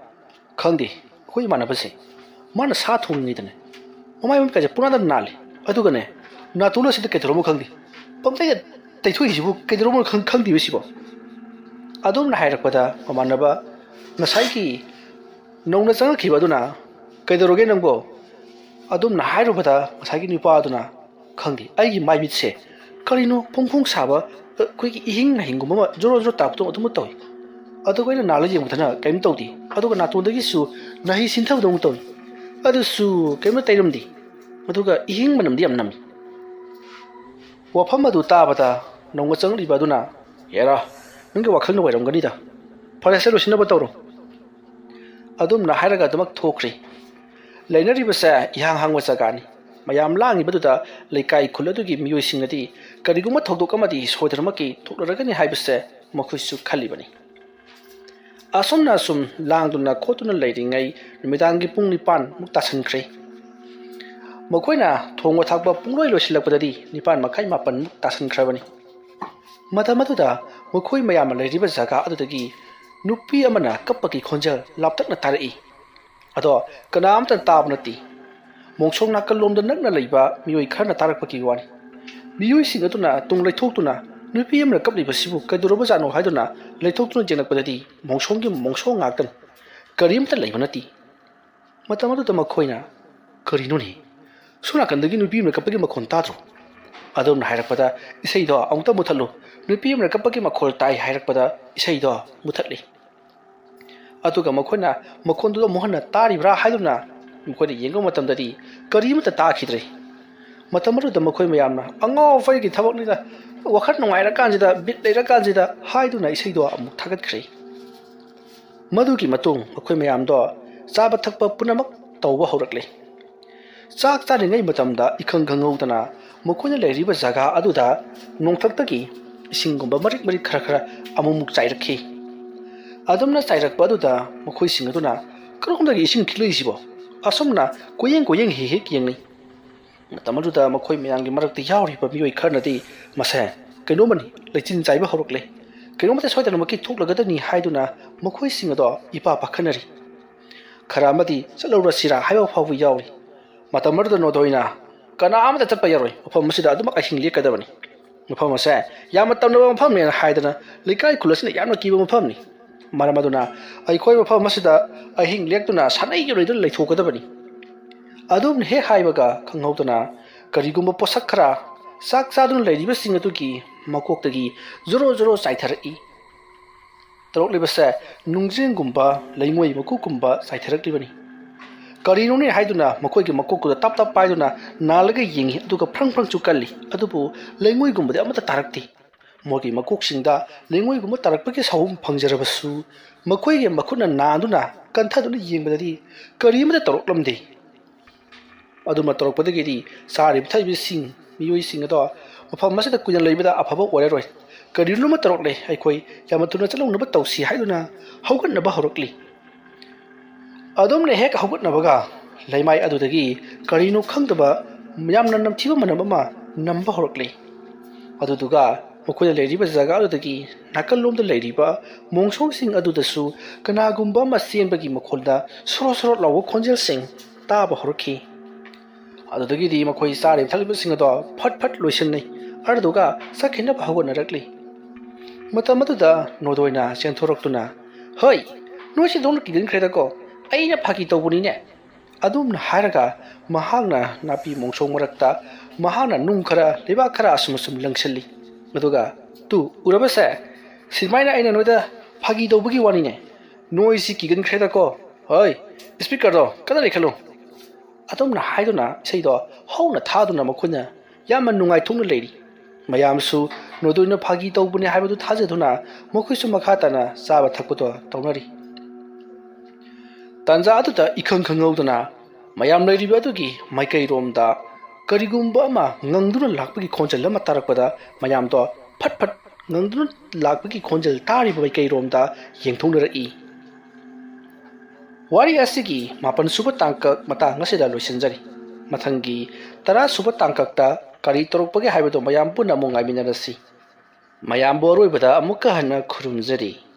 "ꯈꯪꯗꯦ, ꯑꯩꯈꯣꯏ ꯏꯃꯥꯟꯅꯕꯁꯦ ꯃꯥꯅ ꯁꯥ ꯊꯣꯡꯉꯤꯉꯩꯗꯅꯦ ꯃꯃꯥꯏ ꯃꯃꯤꯠꯀꯥꯁꯦ ꯄꯨꯔꯥꯗ ꯅꯥꯜꯂꯤ, ꯑꯗꯨꯒꯅꯦ ꯅꯥꯇꯣꯟ ꯑꯁꯤꯗ ꯀꯩꯗꯧꯔꯝꯃꯣ ꯈꯪꯗꯦ, ꯄꯪꯇꯩꯗ ꯇꯩꯊꯣꯛꯏꯁꯤꯕꯨ ꯀꯩꯗꯧꯔꯝꯃꯣ ꯈꯪ-, ꯈꯪꯗꯦꯕ ꯁꯤꯕꯣ?" ꯑꯗꯣꯝꯅ ꯍꯥꯏꯔꯛꯄꯗ ꯃꯃꯥꯟꯅꯕ ꯉꯁꯥꯏꯒꯤ ꯅꯧꯅ ꯆꯪꯉꯛꯈꯤꯕ ꯑꯗꯨꯅ, "ꯀꯩꯗꯧꯔꯒꯦ ꯅꯪꯕꯣ?" ꯑꯗꯣꯝꯅ ꯍꯥꯏꯔꯨꯕꯗ ꯉꯁꯥꯏꯒꯤ ꯅꯨꯄꯥ ꯑꯗꯨꯅ, "ꯈꯪꯗꯦ, ꯑꯩꯒꯤ ꯃꯥꯏ ꯃꯤꯠꯁꯦ ꯀꯔꯤꯅꯣ ꯐꯣꯡ ꯐꯣꯡ ꯁꯥꯕ, ꯑꯩꯈꯣꯏꯒꯤ ꯏꯍꯤꯡ ꯅꯥꯍꯤꯡꯒꯨꯝꯕ ꯑꯃ ꯖꯣꯔꯣ ꯖꯣꯔꯣ ꯇꯥꯕꯗꯣ ꯑꯗꯨꯃꯛ ꯇꯧꯏ꯫ ꯑꯗꯨꯒ ꯑꯩꯅ ꯅꯥꯜꯂ ꯌꯦꯡꯕꯗꯅ ꯀꯔꯤꯝ ꯇꯧꯗꯦ꯫ ꯑꯗꯨꯒ ꯅꯥꯇꯣꯟꯗꯒꯤꯁꯨ ꯅꯥꯍꯤ ꯁꯤꯟꯊꯕꯗꯧꯅ ꯇꯧꯏ꯫ ꯑꯗꯨꯁꯨ ꯀꯔꯤꯝꯇ ꯇꯩꯔꯝꯗꯦ꯫ ꯑꯗꯨꯒ ꯏꯍꯤꯡ ꯃꯅꯝꯗꯤ ꯌꯥꯝ ꯅꯝꯃꯤ"꯫ ꯋꯥꯐꯝ ꯑꯗꯨ ꯇꯥꯕꯗ ꯅꯧꯅ ꯆꯪꯂꯛꯂꯤꯕ ꯑꯗꯨꯅ, "ꯍꯦꯔꯥ, ꯅꯪꯒꯤ ꯋꯥꯈꯜꯅ ꯑꯣꯏꯔꯝꯒꯅꯤꯗ꯫ ꯐꯔꯦꯁꯦ, ꯂꯣꯏꯁꯤꯟꯅꯕ ꯇꯧꯔꯣ"꯫ ꯑꯗꯨꯝꯅ ꯍꯥꯏꯔꯒ ꯑꯗꯨꯃꯛ ꯊꯣꯛꯈ꯭ꯔꯦ꯫ ꯂꯩꯅꯔꯤꯕꯁꯦ ꯏꯍꯥꯡ ꯍꯥꯡꯕ ꯖꯒꯥꯅꯤ꯫ ꯃꯌꯥꯝ ꯂꯥꯡꯉꯤꯕꯗꯨꯗ ꯂꯩꯀꯥꯏ ꯈꯨꯜ ꯑꯗꯨꯒꯤ ꯃꯤꯑꯣꯏꯁꯤꯡꯅꯗꯤ ꯀꯔꯤꯒꯨꯝꯕ ꯊꯧꯗꯣꯛ ꯑꯃꯗꯤ ꯁꯣꯏꯗꯅꯃꯛꯀꯤ ꯊꯣꯛꯂꯔꯒꯅꯤ ꯍꯥꯏꯕꯁꯦ ꯃꯈꯣꯏꯁꯨ ꯈꯜꯂꯤꯕꯅꯤ꯫ ꯑꯁꯨꯝꯅ ꯑꯁꯨꯝ ꯂꯥꯡꯗꯨꯅ ꯈꯣꯠꯇꯨꯅ ꯂꯩꯔꯤꯉꯩ ꯅꯨꯃꯤꯗꯥꯡꯒꯤ ꯄꯨꯡ ꯅꯤꯄꯥꯟꯃꯨꯛ ꯇꯥꯁꯟꯈ꯭ꯔꯦ꯫ ꯃꯈꯣꯏꯅ ꯊꯣꯡꯕ ꯊꯥꯛꯄ ꯄꯨꯡꯂꯣꯏ ꯂꯣꯏꯁꯤꯜꯂꯛꯄꯗꯗꯤ ꯅꯤꯄꯥꯟ ꯃꯈꯥꯏ ꯃꯥꯄꯟꯃꯨꯛ ꯇꯥꯁꯟꯈ꯭ꯔꯕꯅꯤ꯫ ꯃꯇꯝ ꯑꯗꯨꯗ ꯃꯈꯣꯏ ꯃꯌꯥꯝꯅ ꯂꯩꯔꯤꯕ ꯖꯒꯥ ꯑꯗꯨꯗꯒꯤ ꯅꯨꯄꯤ ꯑꯃꯅ ꯀꯞꯄꯒꯤ ꯈꯣꯟꯖꯦꯜ ꯂꯥꯞꯇꯛꯅ ꯇꯥꯔꯛꯏ꯫ ꯑꯗꯣ ꯀꯅꯥꯝꯇꯅ ꯇꯥꯕ ꯅꯠꯇꯦ꯫ ꯃꯣꯡꯁꯣꯡ ꯅꯥꯀꯜꯂꯣꯝꯗ ꯅꯛꯅ ꯂꯩꯕ ꯃꯤꯑꯣꯏ ꯈꯔꯅ ꯇꯥꯔꯛꯄꯒꯤ ꯋꯥꯅꯤ꯫ ꯃꯤꯑꯣꯏꯁꯤꯡ ꯑꯗꯨꯅ ꯇꯨꯡ ꯂꯩꯊꯣꯛꯇꯨꯅ ꯅꯨꯄꯤ ꯑꯃꯅ ꯀꯞꯂꯤꯕꯁꯤꯕꯨ ꯀꯩꯗꯧꯔꯕꯖꯥꯠꯅꯣ ꯍꯥꯏꯗꯨꯅ ꯂꯩꯊꯣꯛꯇꯨꯅ ꯌꯦꯡꯂꯛꯄꯗꯗꯤ ꯃꯣꯡꯁꯣꯡꯒꯤ ꯃꯣꯡꯁꯣꯡ ꯉꯥꯛꯇꯅꯤ꯫ ꯀꯔꯤꯝꯇ ꯂꯩꯕ ꯅꯠꯇꯦ꯫ ꯃꯇꯝ ꯑꯗꯨꯗ ꯃꯈꯣꯏꯅ, "ꯀꯔꯤꯅꯣꯅꯦ? ꯁꯣꯝ ꯅꯥꯀꯟꯗꯒꯤ ꯅꯨꯄꯤ ꯑꯃꯅ ꯀꯞꯄꯒꯤ ꯃꯈꯣꯟ ꯇꯥꯗ꯭ꯔꯣ?" ꯑꯗꯣꯝꯅ ꯍꯥꯏꯔꯛꯄꯗ, "ꯏꯁꯩꯗꯣ ꯑꯃꯨꯛꯇ ꯃꯨꯊꯠꯂꯨ꯫ ꯅꯨꯄꯤ ꯑꯃꯅ ꯀꯞꯄꯒꯤ ꯃꯈꯣꯜ ꯇꯥꯏ" ꯍꯥꯏꯔꯛꯄꯗ ꯏꯁꯩꯗꯣ ꯃꯨꯊꯠꯂꯤ꯫ ꯑꯗꯨꯒ ꯃꯈꯣꯏꯅ ꯃꯈꯣꯟꯗꯨ ꯑꯃꯨꯛ ꯍꯟꯅ ꯇꯥꯔꯤꯕ꯭ꯔꯥ ꯍꯥꯏꯗꯨꯅ ꯃꯈꯣꯏꯅ ꯌꯦꯡꯕ ꯃꯇꯝꯗꯗꯤ ꯀꯔꯤꯃꯠꯇ ꯇꯥꯈꯤꯗ꯭ꯔꯦ꯫ ꯃꯇꯝ ꯑꯗꯨꯗ ꯃꯈꯣꯏ ꯃꯌꯥꯝꯅ, "ꯑꯉꯥꯎ ꯑꯐꯩꯒꯤ ꯊꯕꯛꯅꯤꯗ, ꯋꯥꯈꯜ ꯅꯨꯡꯉꯥꯏꯔꯀꯥꯟꯁꯤꯗ, ꯕꯤꯠ ꯂꯩꯔꯀꯥꯟꯁꯤꯗ" ꯍꯥꯏꯗꯨꯅ ꯏꯁꯩꯗꯣ ꯑꯃꯨꯛ ꯊꯥꯒꯠꯈ꯭ꯔꯦ꯫ ꯃꯗꯨꯒꯤ ꯃꯇꯨꯡ ꯃꯈꯣꯏ ꯃꯌꯥꯝꯗꯣ ꯆꯥꯕ ꯊꯛꯄ ꯄꯨꯝꯅꯃꯛ ꯇꯧꯕ ꯍꯧꯔꯛꯂꯦ꯫ ꯆꯥꯛ ꯆꯥꯔꯤꯉꯩ ꯃꯇꯝꯗ ꯏꯈꯪ ꯈꯪꯍꯧꯗꯅ ꯃꯈꯣꯏꯅ ꯂꯩꯔꯤꯕ ꯖꯒꯥ ꯑꯗꯨꯗ ꯅꯣꯡꯊꯛꯇꯒꯤ ꯏꯁꯤꯡꯒꯨꯝꯕ ꯃꯔꯤꯛ ꯃꯔꯤꯛ ꯈꯔ ꯈꯔ ꯑꯃꯨꯛꯃꯨꯛ ꯆꯥꯏꯔꯛꯈꯤ꯫ ꯑꯗꯨꯝꯅ ꯆꯥꯏꯔꯛꯄ ꯑꯗꯨꯗ ꯃꯈꯣꯏꯁꯤꯡ ꯑꯗꯨꯅ "ꯀꯔꯣꯝꯗꯒꯤ ꯏꯁꯤꯡ ꯈꯤꯛꯂꯛꯏꯁꯤꯕꯣ?" ꯑꯁꯨꯝꯅ ꯀꯣꯏꯌꯦꯡ ꯀꯣꯏꯌꯦꯡ ꯍꯦꯛ ꯍꯦꯛ ꯌꯦꯡꯅꯩ꯫ ꯃꯇꯝ ꯑꯗꯨꯗ ꯃꯈꯣꯏ ꯃꯌꯥꯝꯒꯤ ꯃꯔꯛꯇ ꯌꯥꯎꯔꯤꯕ ꯃꯤꯑꯣꯏ ꯈꯔꯅꯗꯤ "ꯃꯁꯦ ꯀꯩꯅꯣꯝꯃꯅꯤ, ꯂꯩꯆꯤꯟ ꯆꯥꯏꯕ ꯍꯧꯔꯛꯂꯦ, ꯀꯩꯅꯣꯝꯃꯇ ꯁꯣꯏꯗꯅꯃꯛꯀꯤ ꯊꯣꯛꯂꯒꯗꯅꯤ" ꯍꯥꯏꯗꯨꯅ ꯃꯈꯣꯏꯁꯤꯡ ꯑꯗꯣ ꯏꯄꯥ ꯄꯥꯈꯠꯅꯔꯤ꯫ ꯈꯔ ꯑꯃꯗꯤ "ꯆꯠꯂꯧꯔꯁꯤꯔꯥ" ꯍꯥꯏꯕ ꯐꯥꯎꯕ ꯌꯥꯎꯔꯤ꯫ ꯃꯇꯝ ꯑꯗꯨꯗ ꯅꯣꯗꯣꯏꯅ "ꯀꯅꯥ ꯑꯃꯇ ꯆꯠꯄ ꯌꯥꯔꯣꯏ, ꯃꯐꯝ ꯑꯁꯤꯗ ꯑꯗꯨꯃꯛ ꯑꯍꯤꯡ ꯂꯦꯛꯀꯗꯕꯅꯤ꯫ ꯃꯐꯝ ꯑꯁꯦ ꯌꯥꯝꯅ ꯇꯝꯅꯕ ꯃꯐꯝꯅꯦꯅ" ꯍꯥꯏꯗꯅ ꯂꯩꯀꯥꯏ ꯈꯨꯜ ꯑꯁꯤꯅ ꯌꯥꯝꯅ ꯀꯤꯕ ꯃꯐꯝꯅꯤ꯫ ꯃꯔꯝ ꯑꯗꯨꯅ ꯑꯩꯈꯣꯏ ꯃꯐꯝ ꯑꯁꯤꯗ ꯑꯍꯤꯡ ꯂꯦꯛꯇꯨꯅ ꯁꯥꯅꯩ ꯌꯨꯅꯩꯗꯨꯅ ꯂꯩꯊꯣꯛꯀꯗꯕꯅꯤ꯫ ꯑꯗꯨꯝꯅ ꯍꯦꯛ ꯍꯥꯏꯕꯒ ꯈꯪꯍꯧꯗꯅ ꯀꯔꯤꯒꯨꯝꯕ ꯄꯣꯠꯁꯛ ꯈꯔ ꯆꯥꯛ ꯆꯥꯗꯨꯅ ꯂꯩꯔꯤꯕꯁꯤꯡ ꯑꯗꯨꯒꯤ ꯃꯀꯣꯛꯇꯒꯤ ꯖꯣꯔꯣ ꯖꯣꯔꯣ ꯆꯥꯏꯊꯔꯛꯏ꯫ ꯇꯧꯔꯛꯂꯤꯕꯁꯦ ꯅꯨꯡꯖꯦꯡꯒꯨꯝꯕ, ꯂꯩꯉꯣꯏ ꯃꯀꯨꯒꯨꯝꯕ ꯆꯥꯏꯊꯔꯛꯂꯤꯕꯅꯤ꯫ ꯀꯔꯤꯅꯣꯅꯦ ꯍꯥꯏꯗꯨꯅ ꯃꯈꯣꯏꯒꯤ ꯃꯀꯣꯛꯇꯨꯗ ꯇꯞ ꯇꯞ ꯄꯥꯏꯗꯨꯅ ꯅꯥꯜꯂꯒ ꯌꯦꯡꯉꯤ, ꯑꯗꯨꯒ ꯐ꯭ꯔꯪ ꯐ꯭ꯔꯪꯁꯨ ꯀꯜꯂꯤ, ꯑꯗꯨꯕꯨ ꯂꯩꯉꯣꯏꯒꯨꯝꯕꯗꯤ ꯑꯃꯠꯇ ꯇꯥꯔꯛꯇꯦ꯫ ꯃꯣꯏꯒꯤ ꯃꯀꯣꯛꯁꯤꯡꯗ ꯂꯩꯉꯣꯏꯒꯨꯝꯕ ꯇꯥꯔꯛꯄꯒꯤ ꯁꯥꯍꯨꯝ ꯐꯪꯖꯔꯕꯁꯨ, ꯃꯈꯣꯏꯒꯤ ꯃꯈꯨꯠꯅ ꯅꯥꯟꯗꯨꯅ ꯀꯟꯊꯗꯨꯅ ꯌꯦꯡꯕꯗꯗꯤ ꯀꯔꯤ ꯑꯃꯠꯇ ꯇꯧꯔꯛꯂꯝꯗꯦ꯫ ꯑꯗꯨꯃ ꯇꯧꯔꯛꯄꯗꯒꯤꯗꯤ ꯆꯥꯔꯤꯕ ꯊꯛꯏꯕꯁꯤꯡ, ꯃꯤꯑꯣꯏꯁꯤꯡ ꯑꯗꯣ ꯃꯐꯝ ꯑꯁꯤꯗ ꯀꯨꯏꯅ ꯂꯩꯕꯗ ꯑꯐꯕ ꯑꯣꯏꯔꯔꯣꯏ꯫ ꯀꯔꯤꯅꯣꯃ ꯇꯧꯔꯛꯂꯦ, ꯑꯩꯈꯣꯏ ꯌꯥꯝꯅ ꯊꯨꯅ ꯆꯠꯍꯧꯅꯕ ꯇꯧꯁꯤ ꯍꯥꯏꯗꯨꯅ ꯍꯧꯒꯠꯅꯕ ꯍꯧꯔꯛꯂꯤ꯫ ꯑꯗꯨꯝꯅ ꯍꯦꯛ ꯍꯧꯒꯠꯅꯕꯒ ꯂꯩꯃꯥꯏ ꯑꯗꯨꯗꯒꯤ ꯀꯔꯤꯅꯣ ꯈꯪꯗꯕ ꯌꯥꯝꯅ ꯅꯝꯊꯤꯕ ꯃꯅꯝ ꯑꯃ ꯅꯝꯕ ꯍꯧꯔꯛꯂꯤ꯫ ꯑꯗꯨꯗꯨꯒ ꯃꯈꯣꯏꯅ ꯂꯩꯔꯤꯕ ꯖꯒꯥ ꯑꯗꯨꯗꯒꯤ ꯅꯥꯀꯜꯂꯣꯝꯗ ꯂꯩꯔꯤꯕ ꯃꯣꯡꯁꯣꯡꯁꯤꯡ ꯑꯗꯨꯗꯁꯨ ꯀꯅꯥꯒꯨꯝꯕ ꯑꯃ ꯆꯦꯟꯕꯒꯤ ꯃꯈꯣꯜꯗ ꯁꯣꯔꯣ ꯁꯣꯔꯣ ꯂꯥꯎꯕ ꯈꯣꯟꯖꯦꯜꯁꯤꯡ ꯇꯥꯕ ꯍꯧꯔꯛꯈꯤ꯫ ꯑꯗꯨꯗꯒꯤꯗꯤ ꯃꯈꯣꯏ ꯆꯥꯔꯤꯕ ꯊꯛꯂꯤꯕꯁꯤꯡ ꯑꯗꯣ ꯐꯠ ꯐꯠ ꯂꯣꯏꯁꯤꯟꯅꯩ, ꯑꯗꯨꯗꯨꯒ ꯆꯠꯈꯤꯅꯕ ꯍꯧꯒꯠꯅꯔꯛꯂꯤ꯫ ꯃꯇꯝ ꯑꯗꯨꯗ ꯅꯣꯗꯣꯏꯅ ꯆꯦꯟꯊꯣꯔꯛꯇꯨꯅ, "ꯍꯣꯏ, ꯅꯣꯏꯁꯤ ꯗꯣꯡꯅ ꯀꯤꯒꯟꯈ꯭ꯔꯦꯗꯀꯣ, ꯑꯩꯅ ꯐꯥꯒꯤ ꯇꯧꯕꯅꯤꯅꯦ"꯫ ꯑꯗꯨꯝꯅ ꯍꯥꯏꯔꯒ ꯃꯍꯥꯛꯅ ꯅꯥꯄꯤ ꯃꯣꯡꯁꯣꯡ ꯃꯔꯛꯇ ꯃꯍꯥꯛꯅ ꯅꯨꯡ ꯈꯔ, ꯂꯩꯕꯥꯛ ꯈꯔ ꯑꯁꯨꯝ ꯑꯁꯨꯝ ꯂꯪꯁꯤꯜꯂꯤ꯫ ꯑꯗꯨꯒ, "ꯇꯨ, ꯎꯔꯕꯁꯦ? ꯁꯨꯃꯥꯏꯅ ꯑꯩꯅ ꯅꯣꯏꯗ ꯐꯥꯒꯤ ꯇꯧꯕꯒꯤ ꯋꯥꯅꯤꯅꯦ꯫ ꯅꯣꯏꯁꯤ ꯀꯤꯒꯟꯈ꯭ꯔꯦꯗꯀꯣ꯫ ꯍꯣꯏ, ꯏꯁꯄꯤꯀꯔꯗꯣ ꯀꯟꯅ ꯂꯩꯈꯠꯂꯨ"꯫ ꯑꯗꯨꯝꯅ ꯍꯥꯏꯗꯨꯅ ꯏꯁꯩꯗꯣ ꯍꯧꯅ ꯊꯥꯗꯨꯅ ꯃꯈꯣꯏꯅ ꯌꯥꯝꯅ ꯅꯨꯡꯉꯥꯏꯊꯣꯛꯅ ꯂꯩꯔꯤ꯫ ꯃꯌꯥꯝꯁꯨ ꯅꯣꯗꯣꯏꯅ ꯐꯥꯒꯤ ꯇꯧꯕꯅꯦ ꯍꯥꯏꯕꯗꯨ ꯊꯥꯖꯗꯨꯅ ꯃꯈꯣꯏꯁꯨ ꯃꯈꯥ ꯇꯥꯅ ꯆꯥꯕ ꯊꯛꯄꯗꯣ ꯇꯧꯅꯔꯤ꯫ ꯇꯥꯟꯖꯥ ꯑꯗꯨꯗ ꯏꯈꯪ ꯈꯪꯍꯧꯗꯅ ꯃꯌꯥꯝ ꯂꯩꯔꯤꯕ ꯑꯗꯨꯒꯤ ꯃꯥꯏꯀꯩꯔꯣꯝꯗ ꯀꯔꯤꯒꯨꯝꯕ ꯑꯃ ꯉꯪꯗꯨꯅ ꯂꯥꯛꯄꯒꯤ ꯈꯣꯟꯖꯦꯜ ꯑꯃ ꯇꯥꯔꯛꯄꯗ, ꯃꯌꯥꯝꯗꯣ ꯐꯠ ꯐꯠ ꯉꯪꯗꯨꯅ ꯂꯥꯛꯄꯒꯤ ꯈꯣꯟꯖꯦꯜ ꯇꯥꯔꯤꯕ ꯃꯥꯏꯀꯩꯔꯣꯝꯗ ꯌꯦꯡꯊꯣꯛꯅꯔꯛꯏ꯫ ꯋꯥꯔꯤ ꯑꯁꯤꯒꯤ ꯃꯥꯄꯟ ꯁꯨꯕ ꯇꯥꯡꯀꯛ ꯃꯇꯥꯡ ꯑꯁꯤꯗ ꯂꯣꯏꯁꯤꯟꯖꯔꯤ꯫ ꯃꯊꯪꯒꯤ ꯇꯔꯥ ꯁꯨꯕ ꯇꯥꯡꯀꯛꯇ ꯀꯔꯤ ꯇꯧꯔꯛꯄꯒꯦ ꯍꯥꯏꯕꯗꯨ ꯃꯌꯥꯝ ꯄꯨꯟꯅ ꯑꯃꯨꯛ ꯉꯥꯏꯃꯤꯟꯅꯔꯁꯤ꯫ ꯃꯌꯥꯝꯕꯨ ꯑꯔꯣꯏꯕꯗ ꯑꯃꯨꯛꯀ ꯍꯟꯅ ꯈꯨꯔꯨꯝꯖꯔꯤ꯫